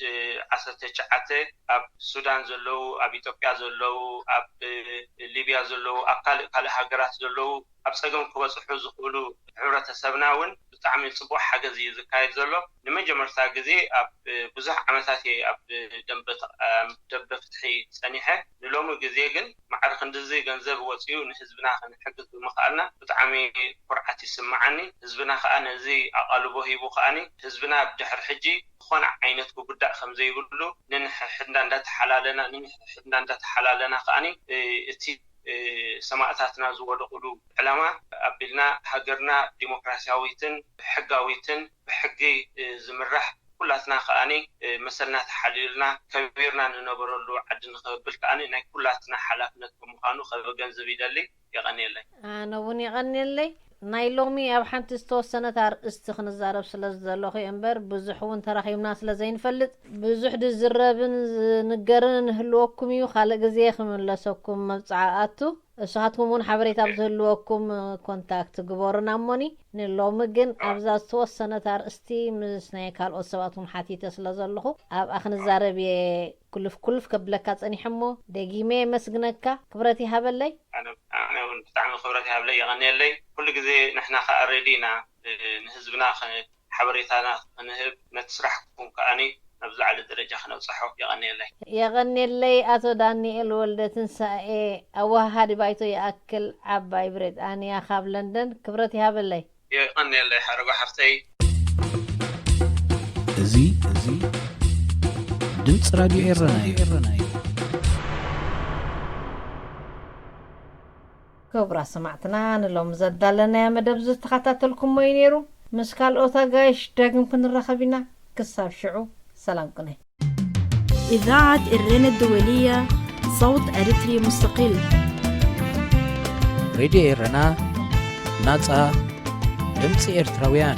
ዓሰርተ ትሽዓተ ኣብ ሱዳን ዘለዉ፣ ኣብ ኢትዮጵያ ዘለዉ፣ ኣብ ሊብያ ዘለዉ፣ ኣብ ካልእ ካልእ ሃገራት ዘለዉ ኣብ ጸገም ክበጽሑ ዝኽእሉ ሕብረተሰብና እውን ብጣዕሚ ጽቡቕ ሓገዝ እዩ ዝካየድ ዘሎ። ንመጀመርታ ግዜ ኣብ ብዙሕ ዓመታት እየ ኣብ ደንበ ፍትሒ ጸኒሐ። ንሎሚ ግዜ ግን ማዕረ ክንድዚ ገንዘብ ወጺኡ ንህዝብና ክንሕግዝ ብምኽኣልና ብጣዕሚ ኩርዓት ይስምዓኒ። ህዝብና ከኣ ነዚ ኣቓልቦ ሂቡ ከኣኒ ህዝብና ብድሕሪ ሕጂ ዝኾነ ዓይነት ክጉዳእ ከም ዘይብሉ ንንሕሕድና እንዳተሓላለና ንንሕሕድና እንዳተሓላለና ከኣኒ እቲ ሰማእታትና ዝወደቑሉ ዕላማ ኣቢልና ሃገርና ዲሞክራሲያዊትን ሕጋዊትን ብሕጊ ዝምራሕ ኩላትና ከኣኒ መሰልና ተሓሊልና ከቢርና ንነበረሉ ዓዲ ንኸብል ከኣኒ ናይ ኩላትና ሓላፍነት ብምዃኑ ከገንዝብ ይደሊ። የቐንየለይ። ኣነ እውን የቐንየለይ። ናይ ሎሚ ኣብ ሓንቲ ዝተወሰነት ኣርእስቲ ክንዛረብ ስለ ዝደለኹ እየ እምበር ብዙሕ እውን ተራኺብና ስለ ዘይንፈልጥ ብዙሕ ዝዝረብን ዝንገርን ንህልወኩም እዩ። ካልእ ግዜ ክምለሰኩም መብፅዓ ኣቱ። እሱኻትኩም እውን ሓበሬታ ኣብ ዝህልወኩም ኮንታክት ግበሩና እሞኒ። ንሎሚ ግን ኣብዛ ዝተወሰነት ኣርእስቲ ምስ ናይ ካልኦት ሰባት እውን ሓቲተ ስለ ዘለኹ ኣብኣ ክንዛረብ እየ። ኩልፍ ኩልፍ ከብለካ ጸኒሐ እሞ ደጊመ የመስግነካ። ክብረት ይሃበለይ። ኣነ ኣነ እውን ብጣዕሚ ክብረት ይሃብለይ፣ የቐንየለይ። ኩሉ ግዜ ንሕና ከኣ ሬዲ ኢና ንህዝብና ሓበሬታና ክንህብ፣ ነቲ ስራሕኩም ከኣኒ ናብ ዝለዓለ ደረጃ ክነብጽሖ። የቐንየለይ። የቐንየለይ ኣቶ ዳንኤል ወልደ ትንሳኤ፣ ኣወሃሃዲ ባይቶ ይኣክል ዓባይ ብሪጣንያ ካብ ለንደን። ክብረት ይሃበለይ። የቐንየለይ ሓረጎ ሓፍተይ። እዚ እዚ ድምፂ ራድዮ ኤረና እዩ። ክቡራት ሰማዕትና፣ ንሎም ዘዳለናዮ መደብ ዝተኸታተልኩሞ እዩ ነይሩ። ምስ ካልኦት ኣጋይሽ ዳግም ክንራኸብ ኢና። ክሳብ ሽዑ ሰላም ቅነ። إذاعة إرينا الدولية، صوت أريتري مستقل. ሬድዮ ኤረና፣ ናጻ ድምፂ ኤርትራውያን።